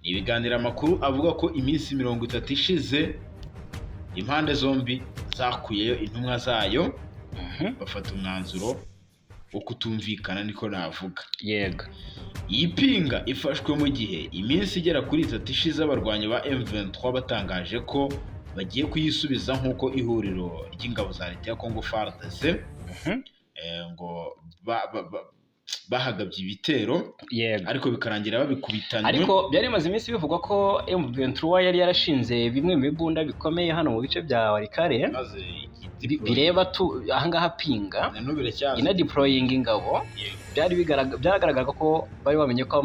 S1: Ni ibiganiro amakuru avuga ko iminsi 30 ishize impande zombi zakuyeyo intumwa zayo, bafata umwanzuro wo kutumvikana, niko navuga. Iyi Pinga ifashwe mu gihe iminsi igera kuri 3 ishize abarwanyi ba M23 batangaje ko bagiye kuyisubiza nk'uko ihuriro ry'ingabo za leta ya Congo FARDC ngo bahagabye ibitero, ariko bikarangira babikubitanywe.
S2: Ariko byari bimaze iminsi bivugwa ko M23 yari yarashinze bimwe mu bibunda bikomeye hano mu bice bya Walikale,
S1: maze
S2: bireba tu ahangaha Pinga,
S1: na n'ubu biracyaza.
S2: Ina deploying ingabo. Byari byaragaragaraga ko bari bamenye ko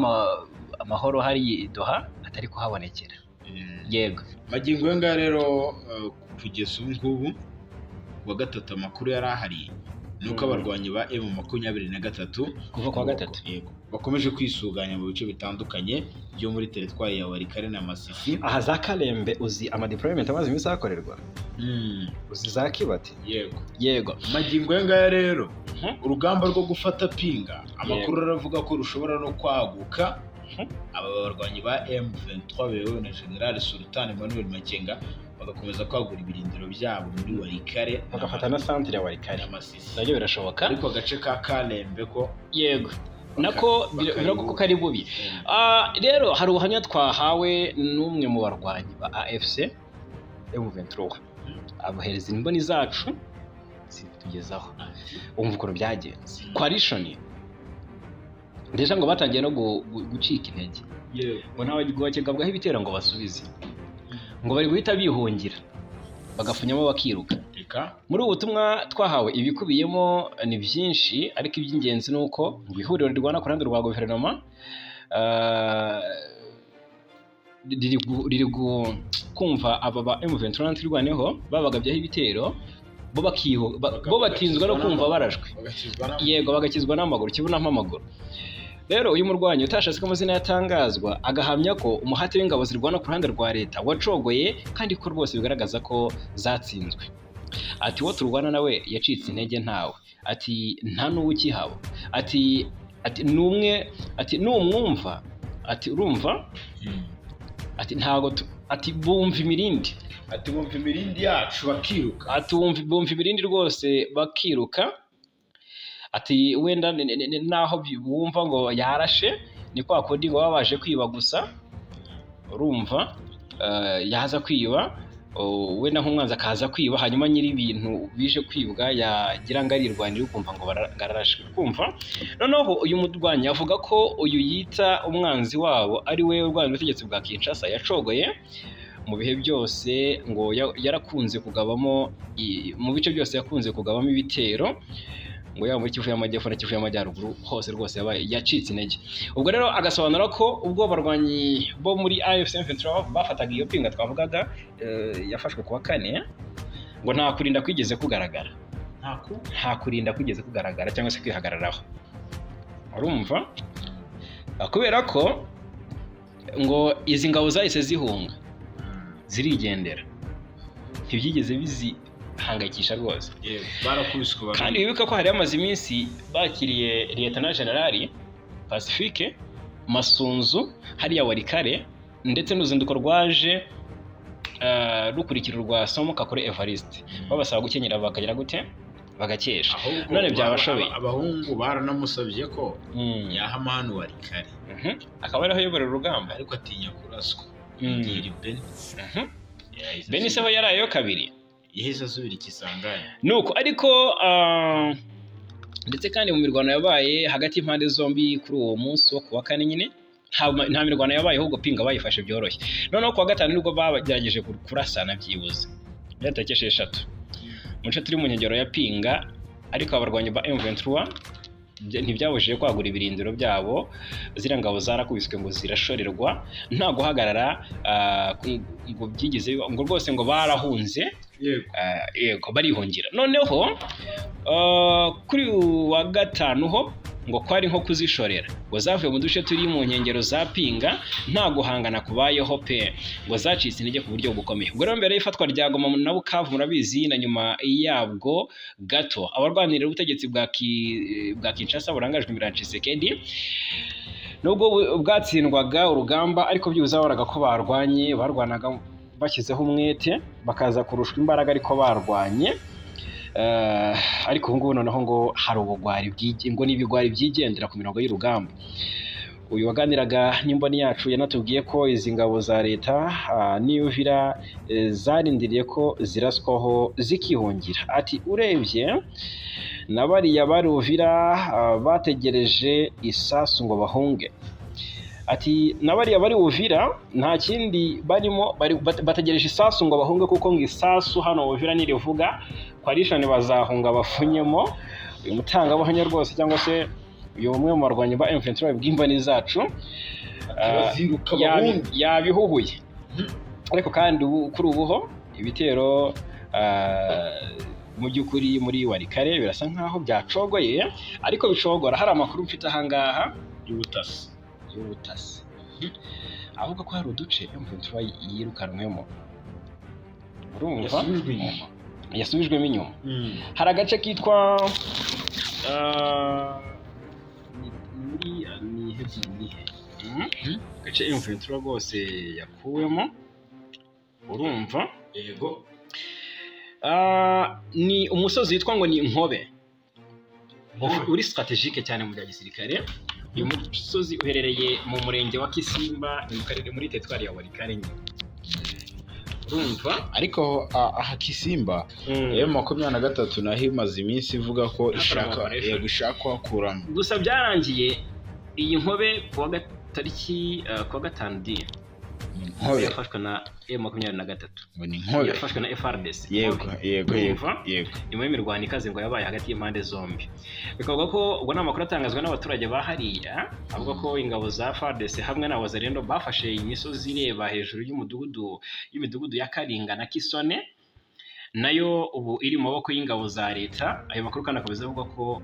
S2: amahoro hari i Doha atari kuhabonekera. Yego.
S1: Magingo aya ngaya rero, kugeza ubu ngubu kuwa gatatu, amakuru yari ahari ni uko abarwanyi ba M23
S2: Kuva kuwa gatatu.
S1: Yego, bakomeje kwisuganya mu bice bitandukanye byo muri teritwari ya Walikale na Masisi.
S2: Aha za Kalembe, uzi ama deployment amaze iminsi ahakorerwa? Uzi za Kibati?
S1: Yego.
S2: Yego.
S1: Magingo aya ngaya rero, urugamba rwo gufata Pinga, amakuru aravuga ko rushobora no kwaguka. Aba barwanyi ba M23 bayobowe na General Sultan Emmanuel Makenga bagakomeza kwagura ibirindiro byabo muri Walikale
S2: Bagafata na centre ya Walikale.
S1: na Masisi.
S2: Nabyo birashoboka.
S1: Ariko agace ka Kalembe ko
S2: Yego, nako biravuga ko kari bubi. Rero hari ubuhamya twahawe n'umwe mu barwanyi ba AFC M23, abohereza imboni zacu zitugezaho, umva ukuntu byagenze. Coalition ndetse ngo batangiye no gucika intege, ngo ntawe bakigabwaho ibitero ngo basubize, ngo bari guhita bihungira bagafunyamo bakiruka.
S1: Reka.
S2: Muri ubu butumwa twahawe, ibikubiyemo ni byinshi, ariko iby'ingenzi ni uko ngo ihuriro rirwana ku ruhande rwa guverinoma riri kumva aba ba M23 Twirwaneho babagabyeho ibitero, bo bo batinzwe no kumva barashwe.
S1: Bagakizwa n'amaguru.
S2: Yego, bagakizwa n'amaguru, kibunamo amaguru. Rero uyu murwanyi utashatse ko amazina yatangazwa agahamya ko umuhate w'ingabo zirwana ku ruhande rwa leta wacogoye, kandi ko rwose bigaragaza ko zatsinzwe. Ati: "Uwo turwana nawe yacitse intege, ntawe." Ati: "Nta n'uwo ukihaba." Ati numwe, ati numwumva, ati urumva, ati ntago ati bumva imirindi.
S1: Ati bumva imirindi yacu bakiruka.
S2: Ati bumva imirindi rwose bakiruka. Ati wenda naho bumva ngo yarashe, ni kwa kundi ngo baba baje kwiba gusa, urumva, yaza kwiba, wenda nk'umwanzi akaza kwiba, hanyuma nyiri ibintu bije kwibwa yagira ngo arirwanira, ukumva ngo ararashwe, kumva. Noneho uyu murwanyi avuga ko uyu yita umwanzi wabo, ari we urwanya ubutegetsi bwa Kinshasa, yacogoye mu bihe byose, ngo yarakunze kugabamo mu bice byose yakunze kugabamo ibitero, ngo yaba muri Kivu y'Amajyepfo na Kivu y'Amajyaruguru hose rwose yabaye yacitse intege. Ubwo rero agasobanura ko ubwo abarwanyi bo muri AFC M23 bafataga iyo Pinga twavugaga, yafashwe kuwa kane, ngo nta kurinda kwigeze kugaragara. Nta kurinda kwigeze kugaragara cyangwa se kwihagararaho, urumva. Kubera ko ngo izi ngabo zahise zihunga zirigendera, ntibyigeze bizihangayikisha rwose.
S1: Yego, barakubiswe.
S2: Kandi wibuke ko hari hamaze iminsi bakiriye Lieutenant General Pacifique Masunzu hariya Walikale. Ndetse n'uruzinduko rwaje rukurikira urwa Somo Kakure Evariste, babasaba gukenyera bakagira gute, bagakesha.
S1: Ahubwo
S2: None byabashobeye.
S1: Abahungu baranamusabye ko yahama hano Walikale,
S2: Akaba ariho ayobora urugamba.
S1: ariko atinya kuraswa. Gira Beni. Yahise
S2: Beni se ho yarayeyo kabiri.
S1: Yahise asubira i Kisangani.
S2: Nuko ariko ndetse kandi mu mirwano yabaye hagati y'impande zombi kuri uwo munsi wo kuwa kane nyine, nta mirwano yabaye, ahubwo Pinga bayifashe byoroshye. Noneho kuwa gatanu nibwo bagerageje kurasana byibuze byari tariki 6 mu duce turi mu nkengero ya Pinga, ariko abarwanyi ba M23 ntibyabujije kwagura ibirindiro byabo. Ziriya ngabo zarakubiswe ngo zirashorerwa nta guhagarara, ngo byigeze ngo rwose ngo barahunze. Yego, barihungira. Noneho kuri uyu wa gatanu ho ngo kwari nko kuzishorera, ngo zavuye mu duce turi mu nkengero za Pinga nta guhangana kubayeho pe, ngo zacitse intege ku buryo bukomeye. Ubwo rero mbere y'ifatwa rya Goma na Bukavu murabizi, na nyuma yabwo gato, abarwanirira ubutegetsi bwa Kinshasa burangajwe imbere na Tshisekedi, nubwo bwatsindwaga urugamba, ariko byibuze babonaga ko barwanye, barwanaga bashyizeho umwete, bakaza kurushwa imbaraga ariko barwanye. Ariko ubu ngubu noneho ngo hari ubugwari ngo ni ibigwari byigendera ku mirongo y'urugamba. Uyu waganiraga n'imboni yacu yanatubwiye ko izi ngabo za leta n'Uvira zarindiriye ko ziraswaho zikihungira. Ati urebye na bariya bari Uvira bategereje isasu ngo bahunge. Ati na bariya bari Uvira nta kindi barimo bategereje isasu ngo bahunge, kuko ngo isasu hano Uvira nirivuga coalition bazahunga bafunyemo. Uyu mutangabuhamya rwose, cyangwa se uyu umwe mu barwanyi ba M23 bw'imboni zacu,
S1: Baziruka bahunge.
S2: yabihuhuye. Ariko kandi ubu kuri ubu ho ibitero mu by'ukuri muri Walikale birasa nkaho byacogoye, ariko bicogora hari amakuru mfite ahangaha
S1: y'ubutasi.
S2: Y'ubutasi avuga ko hari uduce M23 yirukanwemo, urumva?
S1: Yasubijwe inyuma.
S2: Yasubijwemo inyuma. Hari agace kitwa ni muri ni he ni he? Agace M23 rwose yakuwemo, urumva?
S1: Yego.
S2: Ni umusozi witwa ngo ni Nkobe, uri stratégique cyane mu bya gisirikare. Uyu musozi uherereye mu murenge wa Kisimba, ni mu karere muri teritwari ya Walikale nyine, urumva?
S1: Ariko aha Kisimba, M23 naho imaze iminsi ivuga ko ishaka
S2: operation.
S1: Yego, ishaka kuhakuramo.
S2: Gusa byarangiye iyi Nkobe kuwa tariki kuwa gatanu di
S1: Nkobe.
S2: yafashwe na M23.
S1: Ngo ni Nkobe.
S2: Yafashwe na FARDC.
S1: Yego.
S2: Urumva?
S1: Yego.
S2: Nyuma y'imirwano ikaze ngo yabaye hagati y'impande zombi, bikavuga ko ubwo ni amakuru atangazwa n'abaturage ba hariya, avuga ko ingabo za FARDC hamwe na Wazalendo bafashe imisozi ireba hejuru y'umudugudu y'imidugudu ya Karinga na Kisone, nayo ubu iri mu maboko y'ingabo za leta. Ayo makuru kandi akomeza avuga ko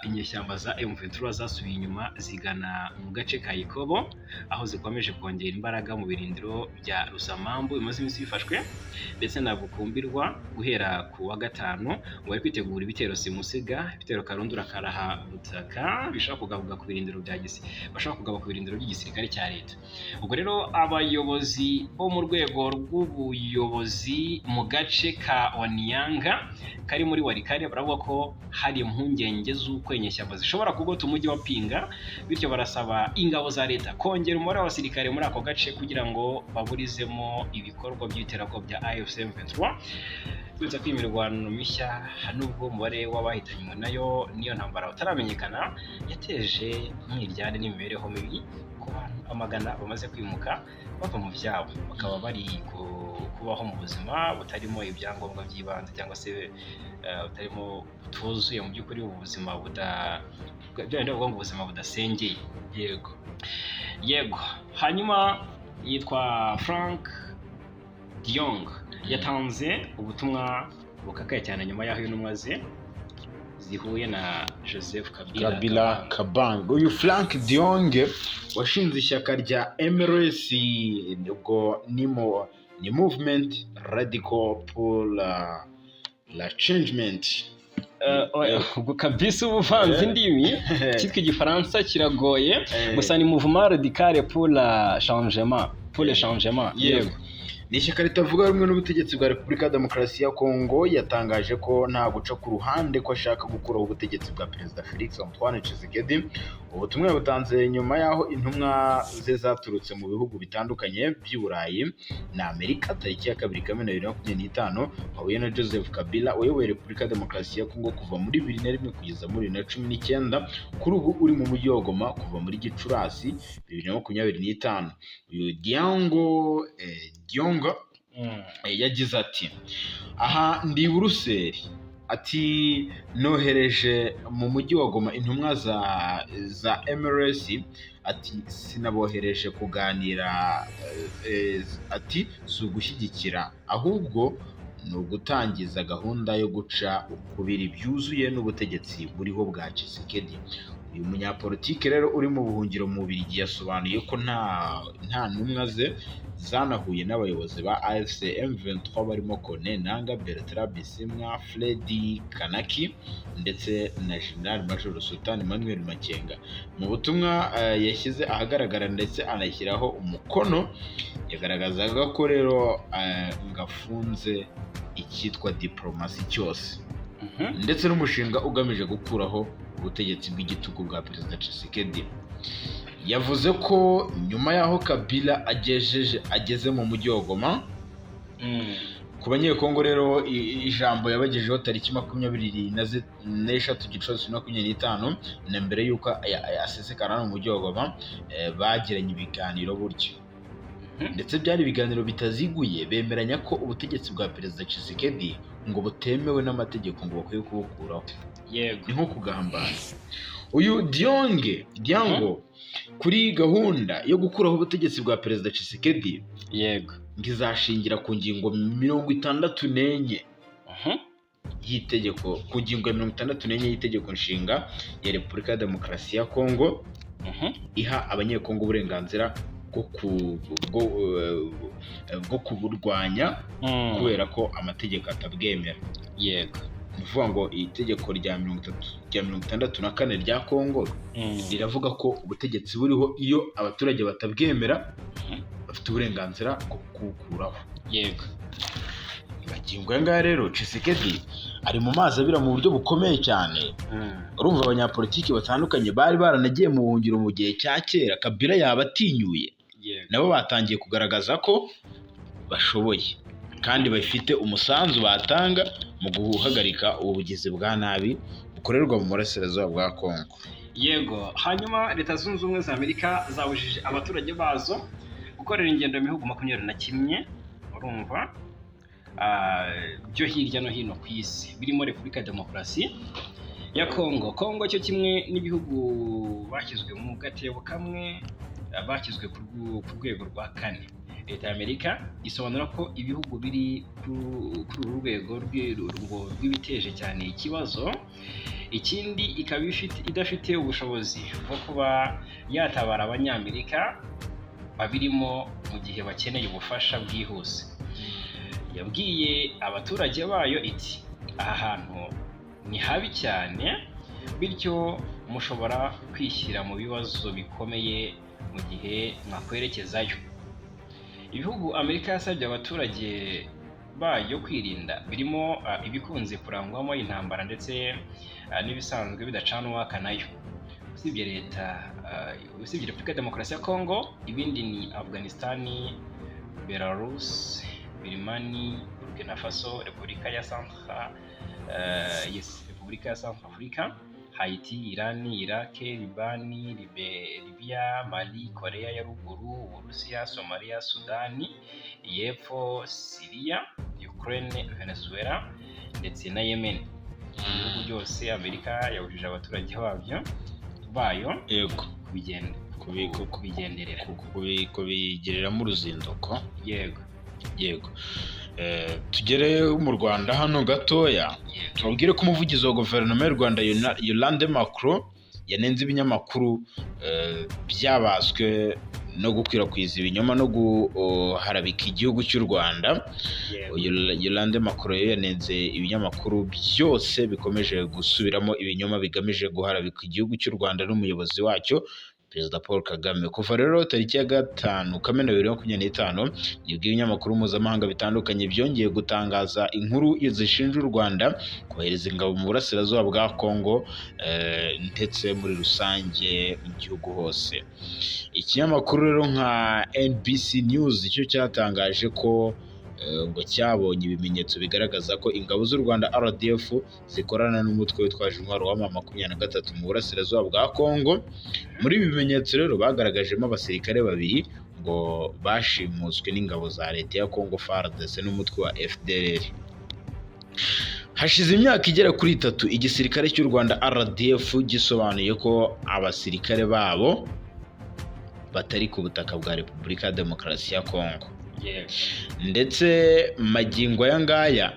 S2: inyeshyamba za M23 zasubiye inyuma zigana mu gace ka Ikobo, aho zikomeje kongera imbaraga mu birindiro bya Rusamambu bimaze iminsi bifashwe, ndetse na Bukumbirwa. Guhera ku wa gatanu ngo bari kwitegura ibitero simusiga, ibitero karundura karaha butaka bishobora kugabuka ku birindiro bya gisi bashobora kugaba ku birindiro by'igisirikare cya leta. Ubwo rero abayobozi bo mu rwego rw'ubuyobozi mu gace ka Wanianga kari muri Walikale baravuga ko hari impungenge z'uko inyeshyamba zishobora kugota umujyi wa Pinga, bityo barasaba ingabo za leta kongera umubare w'abasirikare muri ako gace kugira ngo baburizemo ibikorwa by'iterabwoba bya AFC M23. Uretse ko iyi mirwano mishya, nubwo umubare w'abahitanywe nayo n'iyo ntambara utaramenyekana, yateje umwiryane n'imibereho mibi ku bantu amagana bamaze kwimuka bava mu byabo, bakaba bari kubaho mu buzima butarimo ibyangombwa by'ibanze, cyangwa se butarimo butuzuye mu by'ukuri, ubuzima buda bya bindi bavuga ngo ubuzima budasengeye. Yego. Hanyuma yitwa Frank Diongo, yatanze ubutumwa bukakaye cyane nyuma y'aho intumwa ze zihuye na Joseph Kabila.
S1: Kabila Kabange. Uyu Frank Dionge washinze ishyaka rya MRS, ubwo ni Movement Radical pour la Changement.
S2: Oya, ubwo kabisa uba uvanze indimi, cyitwa igifaransa kiragoye. Gusa ni Mouvement Radical pour la Changement. Pour le changement.
S1: Yego. Ni ishyaka ritavuga rumwe n'ubutegetsi bwa Repubulika ya Demokarasi ya Kongo. Yatangaje ko nta guca ku ruhande, ko ashaka gukuraho ubutegetsi bwa Perezida Felix Antoine Tshisekedi. Ubutumwa yabutanze nyuma y'aho intumwa ze zaturutse mu bihugu bitandukanye by'i Burayi na Amerika, tariki ya 2 Kamena 2025, wahuye na Joseph Kabila uyoboye Repubulika ya Demokarasi ya Kongo kuva muri 2001 kugeza muri 2019, kuri ubu uri mu mujyi wa Goma kuva muri Gicurasi 2025. Uyu Diango Diongo yagize ati: "Aha ndi i Buruseli." Ati: "Nohereje mu mujyi wa Goma intumwa za MRC." Ati: "Sinabohereje kuganira." Ati: "Si ugushyigikira, ahubwo ni ugutangiza gahunda yo guca ukubiri byuzuye n'ubutegetsi buriho bwa Tshisekedi." Uyu munyapolitike rero uri mu buhungiro mu Bubiligi yasobanuye ko nta ntumwa ze zanahuye n'abayobozi ba AFC M23 barimo Corneille Nangaa, Bertrand Bisimwa, Freddy Kanaki ndetse na General Major Sultan Emmanuel Makenga. Mu butumwa yashyize ahagaragara ndetse anashyiraho umukono, yagaragazaga ko rero ngafunze icyitwa diplomasi cyose ndetse n'umushinga ugamije gukuraho ubutegetsi bw'igitugu bwa Perezida Tshisekedi. Yavuze ko nyuma y'aho Kabila ageze mu mujyi wa Goma ku Banyekongo rero, ijambo yabagejejeho tariki 23 Gicurasi 2025, na mbere y'uko asesekara hano mu mujyi wa Goma, bagiranye ibiganiro buryo ndetse byari ibiganiro bitaziguye, bemeranya ko ubutegetsi bwa Perezida Tshisekedi ngo butemewe n'amategeko, ngo bakwiye kubukuraho. Ni nko kugambana. Uyu Dionge Diango kuri gahunda yo gukuraho ubutegetsi bwa Perezida Tshisekedi ngo izashingira ku ngingo 64 y'itegeko, ku ngingo ya 64 y'itegeko nshinga ya Repubulika ya Demokarasi ya Kongo, iha Abanyekongo uburenganzira bwo kuburwanya kubera ko amategeko atabwemera. Ni ukuvuga ngo itegeko rya 30, rya 64 rya Kongo riravuga ko ubutegetsi buriho, iyo abaturage batabwemera, bafite uburenganzira bwo kubukuraho. Magingo aya ngaya rero, Tshisekedi ari mu mazi abira mu buryo bukomeye cyane. Urumva abanyapolitiki batandukanye bari baranagiye mu buhungiro mu gihe cya kera Kabila yabatinyuye, nabo batangiye kugaragaza ko bashoboye kandi bafite umusanzu batanga mu guhagarika ubu bugizi bwa nabi bukorerwa mu burasirazuba bwa Kongo.
S2: Yego. Hanyuma Leta Zunze Ubumwe za Amerika zabujije abaturage bazo gukorera ingendo mu bihugu 21, urumva, byo hirya no hino ku isi, birimo Repubulika ya Demokarasi ya Kongo. Kongo cyo kimwe n'ibihugu bashyizwe mu gatebo kamwe, bashyizwe ku rwego rwa kane. Leta ya Amerika isobanura ko ibihugu biri kuri uru rwego rw'ibiteje cyane ikibazo, ikindi ikaba idafite ubushobozi bwo kuba yatabara Abanyamerika babirimo mu gihe bakeneye ubufasha bwihuse. Yabwiye abaturage bayo iti: "Aha hantu ni habi cyane, bityo mushobora kwishyira mu bibazo bikomeye mu gihe mwakwerekezayo." Ibihugu Amerika yasabye abaturage bayo kwirinda birimo ibikunze kurangwamo intambara ndetse n'ibisanzwe bidacana uwaka nayo. Usibye leta, usibye Repubulika ya Demokarasi ya Kongo, ibindi ni Afghanistan, Belarus, Birmani, Burkina Faso, Repubulika ya Centre, yes, Repubulika ya Centre Africa, Haiti, Iran, Iraq, Libani, Libya, Mali, Korea ya Ruguru, Uburusiya, Somalia, Sudani y'Epfo, Syria, Ukraine, Venezuela ndetse na Yemen. Ibihugu byose Amerika yabujije abaturage bayo kubigenderera.
S1: Kubigiriramo uruzinduko.
S2: Yego.
S1: Yego. Tugere mu Rwanda hano gatoya, tubabwire ko umuvugizi wa guverinoma y'u Rwanda, Yolande Makolo, yanenze ibinyamakuru byabaswe no gukwirakwiza ibinyoma no guharabika igihugu cy'u Rwanda. Yolande Makolo rero yanenze ibinyamakuru byose bikomeje gusubiramo ibinyoma bigamije guharabika igihugu cy'u Rwanda n'umuyobozi wacyo. Perezida Paul Kagame. Kuva rero tariki ya 5 Kamena 2025 nibwo ibinyamakuru mpuzamahanga bitandukanye byongeye gutangaza inkuru zishinja u Rwanda kohereza ingabo mu burasirazuba bwa Kongo, ndetse muri rusange mu gihugu hose. Ikinyamakuru rero nka NBC News cyo cyatangaje ko ngo cyabonye ibimenyetso bigaragaza ko ingabo z'u Rwanda RDF zikorana n'umutwe witwaje intwaro wa M23 mu burasirazuba bwa Kongo. Muri ibi bimenyetso rero bagaragajemo abasirikare babiri ngo bashimuswe n'ingabo za leta ya Kongo FARDC n'umutwe wa FDLR. Hashize imyaka igera kuri 3 igisirikare cy'u Rwanda RDF gisobanuye ko abasirikare babo batari ku butaka bwa Repubulika ya Demokarasi ya Kongo. Ndetse magingo aya ngaya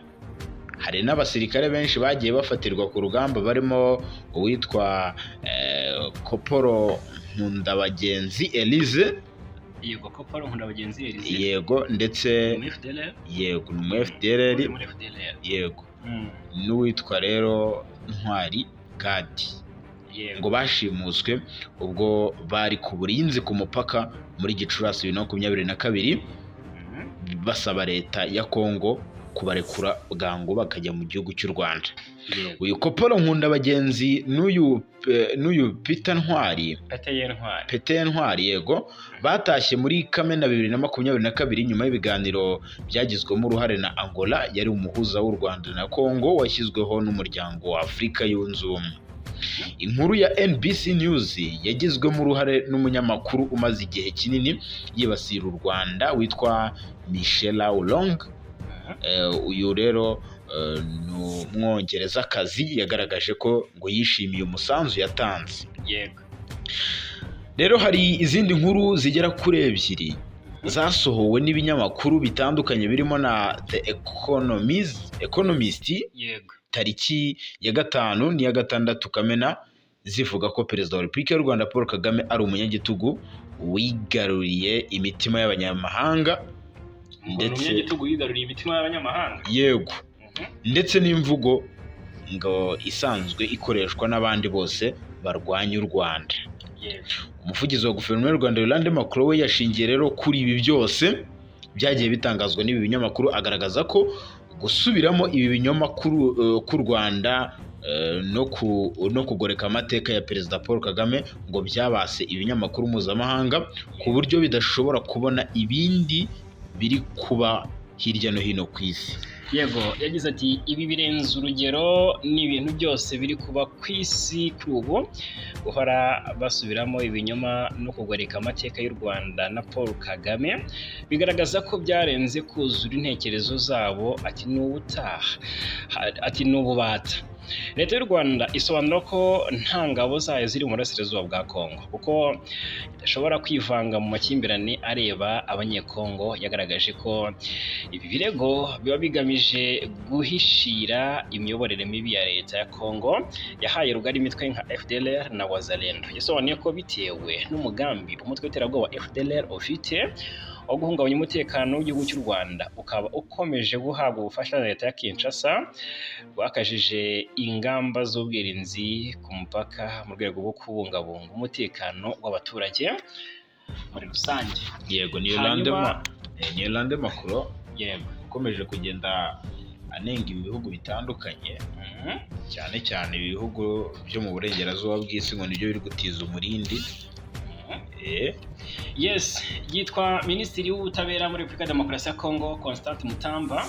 S1: hari n'abasirikare benshi bagiye bafatirwa ku rugamba, barimo uwitwa Koporo Nkundabagenzi Elise.
S2: Yego, Koporo Nkundabagenzi Elise.
S1: Yego, ndetse
S2: Muri FDLR.
S1: Yego, ni umu FDLR.
S2: Muri FDLR.
S1: Yego. N'uwitwa rero Ntwari Gadi, ngo bashimuswe ubwo bari ku burinzi ku mupaka muri Gicurasi 2022, basaba leta ya Kongo kubarekura bwangu bakajya mu gihugu cy'u Rwanda. Uyu Koporo Nkundabagenzi n'uyu Peter Ntwari,
S2: Peter Ntwari.
S1: Peter Ntwari, yego, batashye muri Kamena 2022 nyuma y'ibiganiro byagizwemo uruhare na Angola yari umuhuza w'u Rwanda na Kongo washyizweho n'umuryango wa Afurika Yunze Ubumwe. Inkuru ya NBC News yagizwemo uruhare n'umunyamakuru umaze igihe kinini yibasira u Rwanda witwa Michela Wrong. Uyu rero ni umwongerezakazi, yagaragaje ko ngo yishimiye umusanzu yatanze. Rero hari izindi nkuru zigera kuri 2 zasohowe n'ibinyamakuru bitandukanye birimo na The Economist tariki ya 5 n'iya 6 Kamena, zivuga ko Perezida wa Repubulika y'u Rwanda Paul Kagame ari umunyagitugu wigaruriye imitima y'abanyamahanga.
S2: Ndetse umunyagitugu wigaruriye imitima y'abanyamahanga.
S1: Yego. Ndetse n'imvugo ngo isanzwe ikoreshwa n'abandi bose barwanya u Rwanda. Umuvugizi wa guverinoma y'u Rwanda Yolande Makolo we yashingiye rero kuri ibi byose byagiye bitangazwa n'ibi binyamakuru, agaragaza ko gusubiramo ibi binyoma k'u Rwanda no kugoreka amateka ya Perezida Paul Kagame ngo byabase ibinyamakuru mpuzamahanga ku buryo bidashobora kubona ibindi biri kuba hirya no hino ku isi.
S2: Yego, yagize ati ibi birenze urugero, ni ibintu byose biri kuba ku isi kuri ubu, guhora basubiramo ibinyoma no kugoreka amateka y'u Rwanda na Paul Kagame bigaragaza ko byarenze kuzura intekerezo zabo, ati ni ubutaha, ati ni ububata. Leta y'u Rwanda isobanura ko nta ngabo zayo ziri mu burasirazuba bwa Kongo kuko idashobora kwivanga mu makimbirane areba abanyekongo. Yagaragaje ko ibi birego biba bigamije guhishira imiyoborere mibi ya leta ya Kongo yahaye rugari imitwe nka FDLR na Wazalendo. Yasobanuye ko bitewe n'umugambi umutwe w'iterabwoba FDLR ufite wo guhungabanya umutekano w'igihugu cy'u Rwanda, ukaba ukomeje guhabwa ubufasha na leta ya Kinshasa, rwakajije ingamba z'ubwirinzi ku mupaka mu rwego rwo kubungabunga umutekano w'abaturage muri rusange.
S1: Yego, ni Yolande Makolo ukomeje kugenda anenga ibihugu bitandukanye, cyane cyane ibihugu byo mu burengerazuba bw'isi, ngo nibyo biri gutiza umurindi.
S2: Yes, yitwa Minisitiri w'Ubutabera muri Repubulika ya Demokarasi ya Kongo Constant Mutamba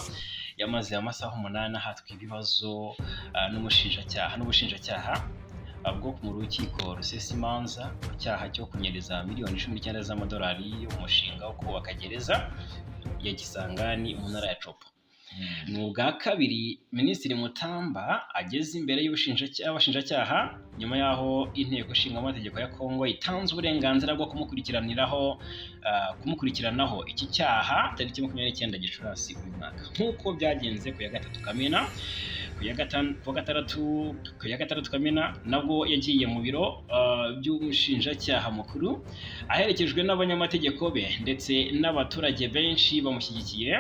S2: yamaze amasaha 8 ahatwa ibibazo n'ubushinjacyaha bwo mu rukiko rusesa imanza ku cyaha cyo kunyereza miliyoni 19 z'amadolari y'umushinga wo kubaka gereza ya Kisangani mu ntara ya Tshopo. Ni ubwa kabiri Minisitiri Mutamba ageze imbere y'abashinjacyaha nyuma y'aho inteko ishinga amategeko ya Kongo itanze uburenganzira bwo kumukurikiranaho iki cyaha tariki 29 Gicurasi uyu mwaka, nk'uko byagenze ku ya 3 Kamena. Ku ya 6 Kamena nabwo yagiye mu biro by'umushinjacyaha mukuru aherekejwe n'abanyamategeko be ndetse n'abaturage benshi bamushyigikiye,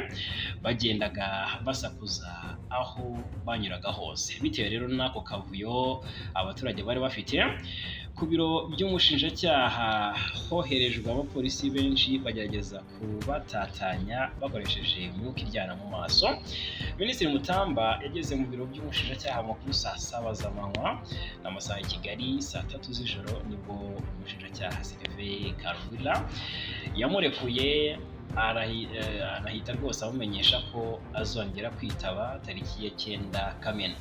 S2: bagendaga basakuza aho banyuraga hose. Bitewe rero n'ako kavuyo abaturage bari bafite Ku biro by'umushinjacyaha hoherejwe abapolisi benshi, bagerageza kubatatanya bakoresheje imyuka iryana mu maso. Minisitiri Mutamba yageze mu biro by'umushinjacyaha mukuru saa 7 z'amanywa n'amasaha ya Kigali. Saa 3 z'ijoro nibwo umushinjacyaha Sylvain Karwila yamurekuye, anahita rwose amumenyesha ko azongera kwitaba tariki ya 9 Kamena.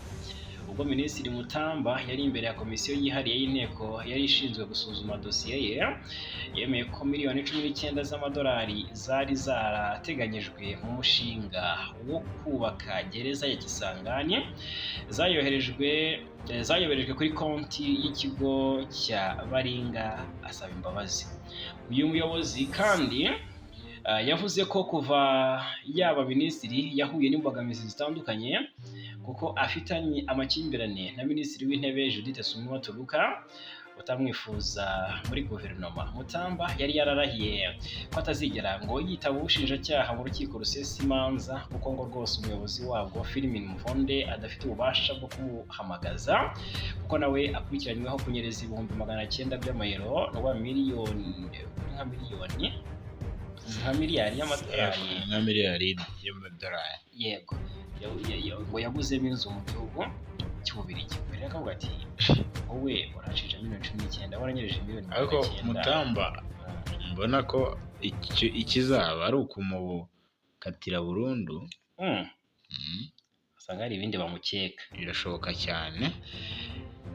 S2: Ubwo Minisitiri Mutamba yari imbere ya komisiyo yihariye y'inteko yari ishinzwe gusuzuma dosiye ye, yemeye ko miliyoni 19 z'amadolari zari zarateganyijwe mu mushinga wo kubaka gereza ya Kisangani zayoherejwe kuri konti y'ikigo cya Baringa, asaba imbabazi. Uyu muyobozi kandi yavuze ko kuva yaba minisitiri yahuye n'imbogamizi zitandukanye, kuko afitanye amakimbirane na Minisitiri w'Intebe Judith Suminwa Tuluka utamwifuza muri guverinoma. Mutamba yari yararahiye ko atazigera ngo yitaba ubushinjacyaha mu rukiko rusesa imanza, kuko ngo rwose umuyobozi wabwo Firmin Mvonde adafite ububasha bwo kumuhamagaza, kuko nawe akurikiranyweho kunyereza 900,000 by'amayero, ni miliyoni, nka miliyoni, nka miliyari y'amadolari.
S1: Nka miliyari y'amadolari.
S2: Yego. Ngo yaguzemo inzu mu gihugu cy'Ububiligi. Mbere akavuga ati: "Wowe uranshinja miliyoni 19, waranyereje miliyoni
S1: Ariko
S2: 900."
S1: Mutamba mbona ko ikizaba ari ukumukatira burundu.
S2: Usanga hari ibindi bamukeka.
S1: Birashoboka cyane.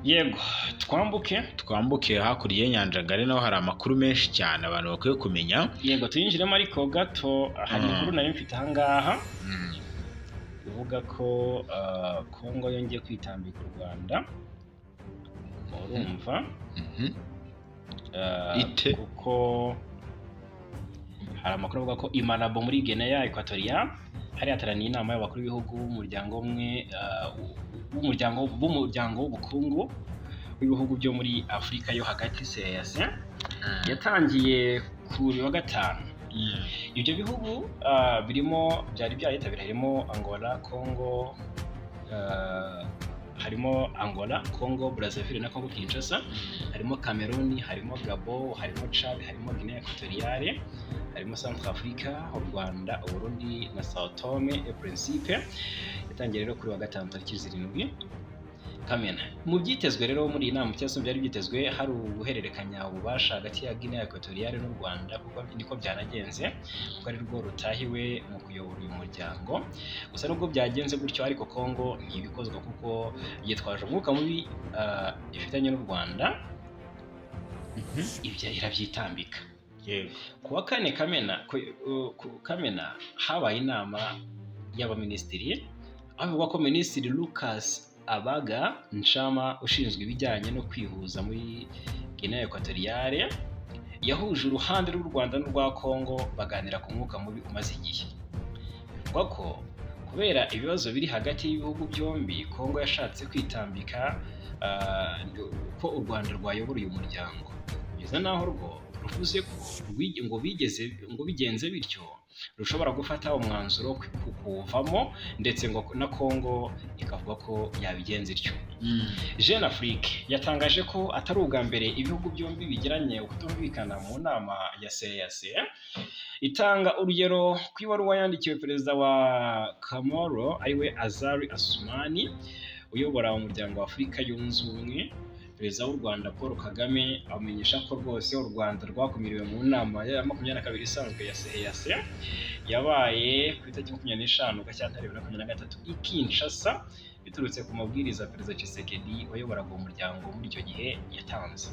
S2: Yego, twambuke.
S1: Twambuke hakurya y'inyanja ngari, naho hari amakuru menshi cyane abantu bakwiye kumenya.
S2: Yego, tuyinjiremo, ariko gato hari inkuru nari mfite ahangaha ivuga ko Kongo yongeye kwitambika u Rwanda, urumva?
S1: Ite?
S2: Kuko hari amakuru avuga ko i Malabo muri Guinea Equatorial hari hateraniye inama y'abakuru b'ibihugu b'umuryango umwe, w'umuryango w'ubukungu w'ibihugu byo muri Afurika yo hagati, CEEAC, yatangiye kuri wa gatanu. Ibyo bihugu birimo byari byayitabiriye harimo Angola, Congo, harimo Angola, Congo Brazzaville na Congo Kinshasa, harimo Cameroon, harimo Gabon, harimo Chad, harimo Guinea Equatoriale, harimo Centrafrica, u Rwanda, Uburundi na Sao Tome et Principe. Yatangiye rero kuri wa gatanu tariki 7 Kamena. Mu byitezwe rero muri iyi nama, cyangwa se byari byitezwe, hari uguhererekanya ububasha hagati ya Guinea Equatoriale n'u Rwanda, kuko niko byanagenze, kuko ari rwo rutahiwe mu kuyobora uyu muryango. Gusa nubwo byagenze gutyo ariko, Congo ntibikozwa, kuko yitwaje umwuka mubi ifitanye n'u Rwanda, ibyo irabyitambika. Ku wa kane Kamena, ku Kamena habaye inama y'abaminisitiri, aho bivugwa ko Minisitiri Lucas Abaga Nchama ushinzwe ibijyanye no kwihuza muri Guinea Equatoriale yahuje uruhande rw'u Rwanda n'urwa Congo, baganira ku mwuka mubi umaze igihe. Bivugwa ko kubera ibibazo biri hagati y'ibihugu byombi, Congo yashatse kwitambika ko u Rwanda rwayobora uyu muryango, kugeza n'aho rwo ruvuze ko ngo bigeze ngo bigenze bityo rushobora gufata umwanzuro wo kuwuvamo, ndetse ngo na Congo ikavuga ko yabigenza ityo. Jeune Afrique yatangaje ko atari ubwa mbere ibihugu byombi bigiranye ukutumvikana mu nama ya CEEAC, itanga urugero ku ibaruwa yandikiwe perezida wa Comoro, ariwe Azali Assoumani uyobora umuryango wa Afurika Yunze Ubumwe. Perezida w'u Rwanda Paul Kagame amenyesha ko rwose u Rwanda rwakumiriwe mu nama ya 22 isanzwe ya CEEAC yabaye ku itariki 25 Gashyantare 2023 i Kinshasa, biturutse ku mabwiriza Perezida Tshisekedi wayoboraga uwo muryango muri icyo gihe yatanze.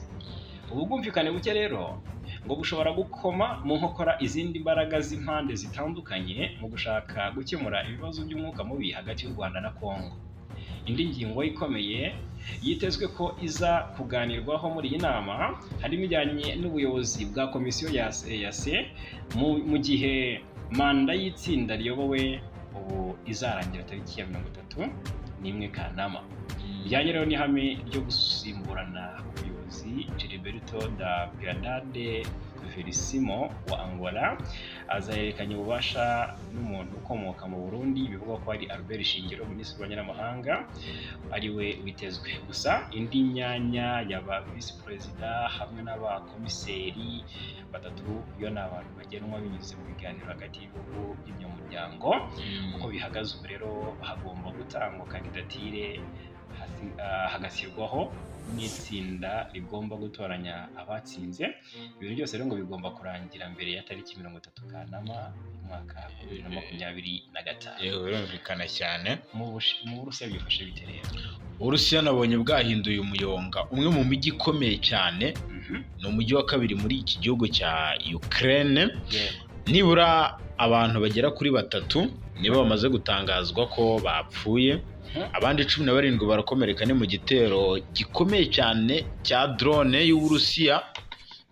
S2: Ubu bwumvikane buke rero ngo bushobora gukoma mu nkokora izindi mbaraga z'impande zitandukanye mu gushaka gukemura ibibazo by'umwuka mubi hagati y'u Rwanda na Congo. Indi ngingo ikomeye yitezwe ko iza kuganirwaho muri iyi nama harimo ijyanye n'ubuyobozi bwa komisiyo ya EAC mu gihe manda y'itsinda riyobowe ubu izarangira tariki ya 31 Kanama. Bijyanye rero n'ihame ryo gusimburana ku buyobozi, Gilberto da Piedade Veríssimo wa Angola azahererekanya ububasha n'umuntu ukomoka mu Burundi, bivugwa ko ari Albert Shingiro, minisitiri w'ububanyi n'amahanga, ari we witezwe. Gusa indi myanya y'aba visi perezida hamwe n'abakomiseri batatu yo ni abantu bagenwa binyuze mu biganiro hagati y'ibihugu by'inyamuryango. Uko bihagaze ubu rero, hagomba gutangwa kandidatire, hagashyirwaho n'itsinda rigomba gutoranya abatsinze. Ibintu byose rero ngo bigomba kurangira mbere ya tariki 30 Kanama umwaka wa 2025.
S3: Yewe, birumvikana cyane.
S2: Mu Burusiya byifashe bite rero?
S3: Uburusiya nabonye bwahinduye umuyonga. Umwe mu mijyi ikomeye cyane ni umujyi wa kabiri muri iki gihugu cya Ukraine. Nibura abantu bagera kuri batatu nibo bamaze gutangazwa ko bapfuye, abandi 17 barakomereka. Ni mu gitero gikomeye cyane cya drone y'Uburusiya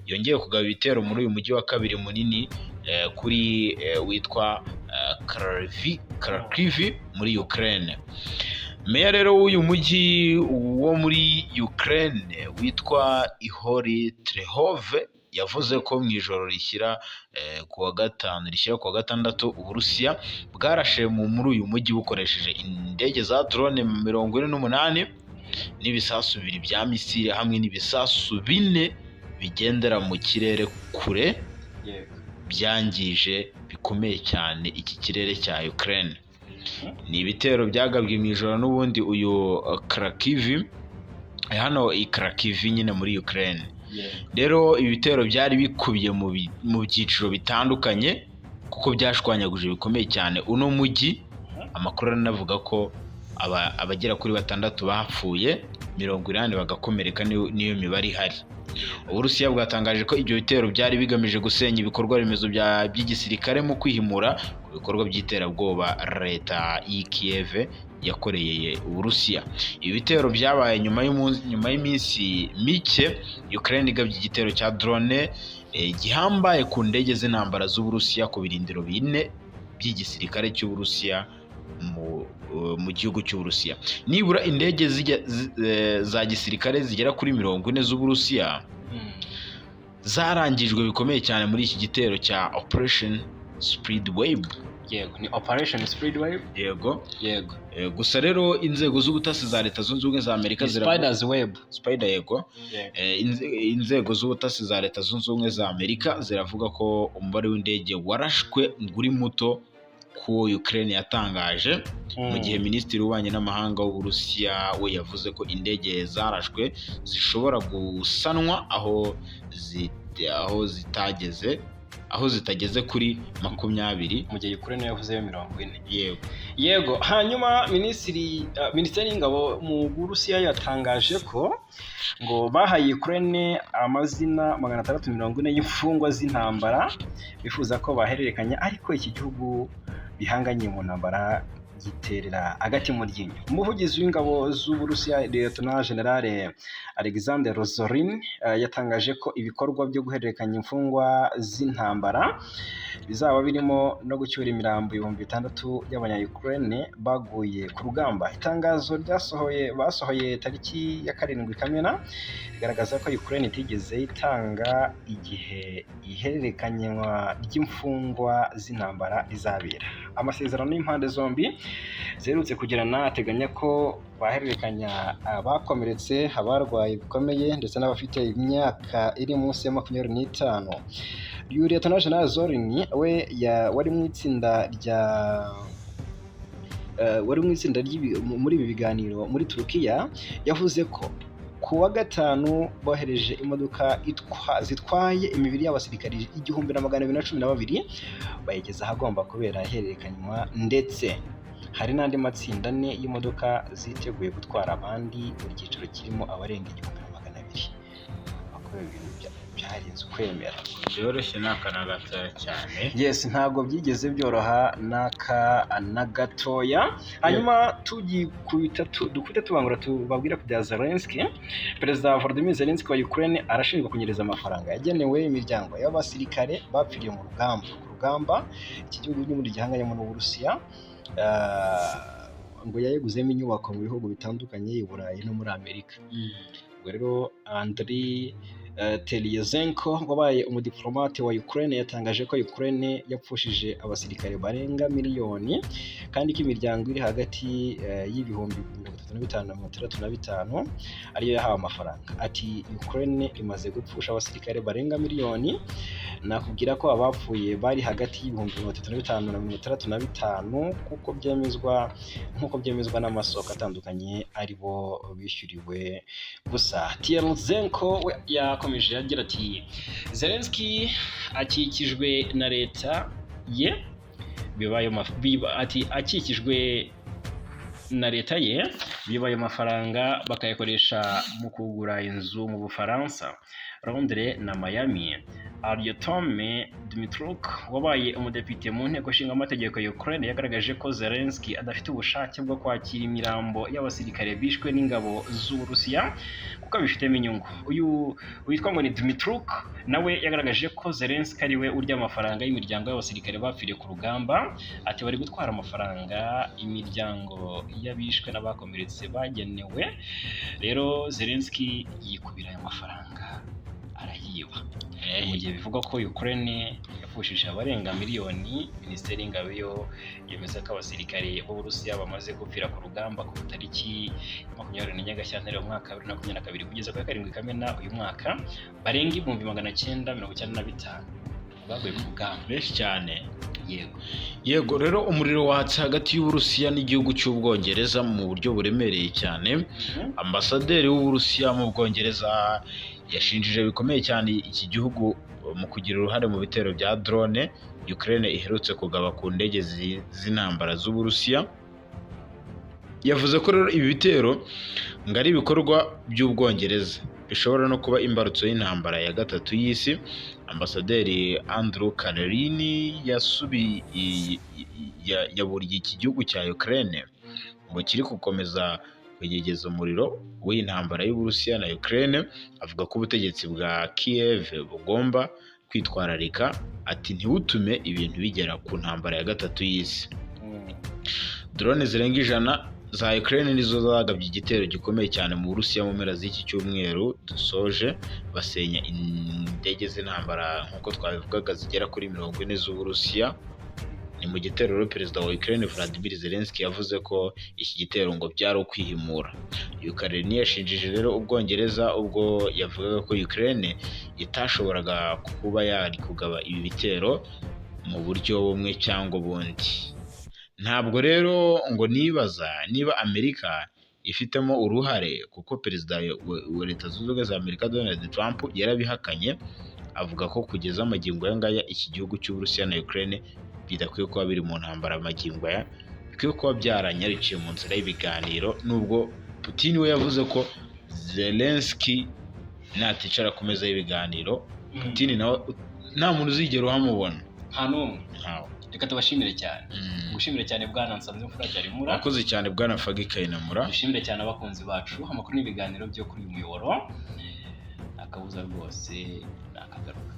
S3: yongeye kugaba ibitero muri uyu mujyi wa kabiri munini kuri witwa Kharkiv muri Ukraine. Meya rero w'uyu mujyi wo muri Ukraine witwa Ihor Terekhov yavuze ko mu ijoro rishyira ku wa gatanu rishyira ku wa gatandatu, Uburusiya bwarashe muri uyu mujyi bukoresheje indege za drone 48 n'ibisasu bibiri bya misile hamwe n'ibisasu bine bigendera mu kirere kure, byangije bikomeye cyane iki kirere cya Ukraine. Ni ibitero byagabwe mu ijoro n'ubundi uyu Kharkiv, hano i Kharkiv nyine muri Ukraine. Rero ibi bitero byari bikubiye mu byiciro bitandukanye, kuko byashwanyaguje bikomeye cyane uno mujyi. Amakuru aranavuga ko abagera kuri batandatu bapfuye, 80 bagakomereka, niyo mibare ihari. Uburusiya bwatangaje ko ibyo bitero byari bigamije gusenya ibikorwa remezo by'igisirikare mu kwihimura ku bikorwa by'iterabwoba leta y'i Kiev yakoreye Uburusiya. Ibi bitero byabaye nyuma y'iminsi mike Ukraine igabye igitero cya drone gihambaye ku ndege z'intambara z'Uburusiya ku birindiro bine by'igisirikare cy'Uburusiya mu gihugu cy'Uburusiya. Nibura indege za gisirikare zigera kuri 40 z'Uburusiya zarangijwe bikomeye cyane muri iki gitero cya Operation Spiderweb.
S2: Yego, ni Operation Spiderweb.
S3: Yego.
S2: Yego.
S3: Gusa rero inzego z'ubutasi za Leta Zunze Ubumwe za Amerika
S2: Ni Spiders Web.
S3: Spider, yego. Inzego z'ubutasi za Leta Zunze Ubumwe za Amerika ziravuga ko umubare w'indege warashwe ngo uri muto ku Ukraine yatangaje, mu gihe minisitiri w'ububanyi n'amahanga w'Uburusiya we yavuze ko indege zarashwe zishobora gusanwa aho zitageze, aho zitageze kuri 20.
S2: Mu gihe Ukraine yavuzeyo 40.
S3: Yego.
S2: Yego, hanyuma minisiteri y'ingabo mu Burusiya yatangaje ko ngo bahaye Ukraine amazina 640 y'imfungwa z'intambara bifuza ko bahererekanya, ariko iki gihugu bihanganye mu ntambara giterera agati mu ryinyo. Umuvugizi w'ingabo z'Uburusiya, Lieutenant General Alexander Rozorin, yatangaje ko ibikorwa byo guhererekanya imfungwa z'intambara bizaba birimo no gucyura imirambo 6000 y'abanya-Ukraine baguye ku rugamba. Itangazo ryasohoye basohoye tariki ya 7 Kamena rigaragaza ko Ukraine itigeze itanga igihe ihererekanywa ry'imfungwa z'intambara rizabera. Amasezerano y'impande zombi ziherutse kugirana ateganya ko bahererekanya abakomeretse, abarwaye bikomeye ndetse n'abafite imyaka iri munsi ya 25. Uyu Lieutenant General Zorin we wari mu itsinda rya wari mu itsinda muri ibi biganiro muri Turukiya, yavuze ko ku wa gatanu bohereje imodoka zitwaye imibiri y'abasirikari 1212, bayigeza ahagomba kubera ihererekanywa, ndetse hari n'andi matsinda ane y'imodoka ziteguye gutwara abandi, buri cyiciro kirimo abarenga 1200. Bakora ibintu byarenze ukwemera.
S3: Byoroshye ni aka na gatoya cyane.
S2: Yes, ntabwo byigeze byoroha n'aka na gatoya. Hanyuma tugikubita dukubite tubangura, tubabwira ku bya Zelensky. Perezida Volodymyr Zelensky wa Ukraine arashinjwa kunyereza amafaranga yagenewe imiryango y'abasirikare bapfiriye mu rugamba, ku rugamba iki gihugu n'ubundi gihanganyemo n'Uburusiya. Ngo yayiguzemo inyubako mu bihugu bitandukanye i Burayi no muri Amerika. Ubwo rero Andriy Terliyenko wabaye umudiplomate wa Ukraine yatangaje ko Ukraine yapfushije abasirikare barenga miliyoni, kandi ko imiryango iri hagati y'35,000 na 65,000 ariyo yahawe amafaranga. Ati: "Ukraine imaze gupfusha abasirikare barenga miliyoni. Nakubwira ko abapfuye bari hagati y'35,000 na 65,000, kuko byemezwa, nk'uko byemezwa n'amasoko atandukanye, aribo bishyuriwe gusa." Terliyenko we yakomeje agira ati: "Zelensky akikijwe na leta ye bibaye ati akikijwe na leta ye, bibaye amafaranga bakayakoresha mu kugura inzu mu Bufaransa, Londres na Miami." Artyom Dmitruk wabaye umudepite mu nteko nshingamategeko ya Ukraine yagaragaje ko Zelensky adafite ubushake bwo kwakira imirambo y'abasirikare bishwe n'ingabo z'Uburusiya kuko abifitemo inyungu. Uyu witwa ngo ni Dmitruk nawe yagaragaje ko Zelensky ari we urya amafaranga y'imiryango y'abasirikare bapfiriye ku rugamba. Ati: "Bari gutwara amafaranga imiryango y'abishwe n'abakomeretse bagenewe. Rero Zelensky yikubira ayo mafaranga arayiba." Mu gihe bivugwa ko Ukraine yapfushije abarenga miliyoni, Minisiteri y'Ingabo yo yemeza ko abasirikare b'Uburusiya bamaze gupfira ku rugamba kuva tariki ya 24 Gashyantare mu mwaka wa 2022 kugeza ku ya 7 Kamena uyu mwaka barenga 995,000 baguye ku rugamba.
S3: Benshi cyane.
S2: Yego.
S3: Yego, rero umuriro watse hagati y'Uburusiya n'igihugu cy'Ubwongereza mu buryo buremereye cyane. Ambasaderi w'Uburusiya mu Bwongereza yashinjije bikomeye cyane iki gihugu mu kugira uruhare mu bitero bya drone Ukraine iherutse kugaba ku ndege z'intambara z'Uburusiya. Yavuze ko rero ibi bitero ngo ari ibikorwa by'Ubwongereza bishobora no kuba imbarutso y'intambara ya gatatu y'isi. Ambasaderi Andrew Karerin yaburiye iki gihugu cya Ukraine ngo kiri gukomeza kwegegeza umuriro w'intambara y'Uburusiya na Ukraine, avuga ko ubutegetsi bwa Kiev bugomba kwitwararika, ati ntibutume ibintu bigera ku ntambara ya gatatu y'isi. Drone zirenga 100 za Ukraine nizo zagabye igitero gikomeye cyane mu Burusiya mu mpera z'iki cyumweru dusoje, basenya indege z'intambara, nk'uko twabivugaga, zigera kuri 40 z'Uburusiya. Ni mu gitero rero perezida wa Ukraine Vladimir Zelensky yavuze ko iki gitero ngo byari ukwihimura. Ukraine yashinjije rero Ubwongereza ubwo yavugaga ko Ukraine itashoboraga kuba yari kugaba ibi bitero mu buryo bumwe cyangwa ubundi. Ntabwo rero ngo nibaza niba Amerika ifitemo uruhare, kuko perezida wa Leta Zunze Ubumwe za Amerika Donald Trump yarabihakanye, avuga ko kugeza amagingo aya ngaya iki gihugu cy'Uburusiya na Ukraine bidakwiye kuba biri mu ntambara magingo aya, bikwiye kuba byaranyarukiye mu nzira y'ibiganiro, nubwo Putin we yavuze ko Zelensky naticara ku meza y'ibiganiro, Putin nawe nta muntu uzigera uhamubona.
S2: Nta n'umwe.
S3: Ntawe.
S2: Reka tubashimire cyane. Gushimire cyane bwana Nsanzimfura Byarimura.
S3: Murakoze cyane, bwana Fagi Kayinamura.
S2: Dushimire cyane abakunzi bacu. Amakuru n'ibiganiro byo kuri uyu muyoboro akabuza rwose ni akagaruka.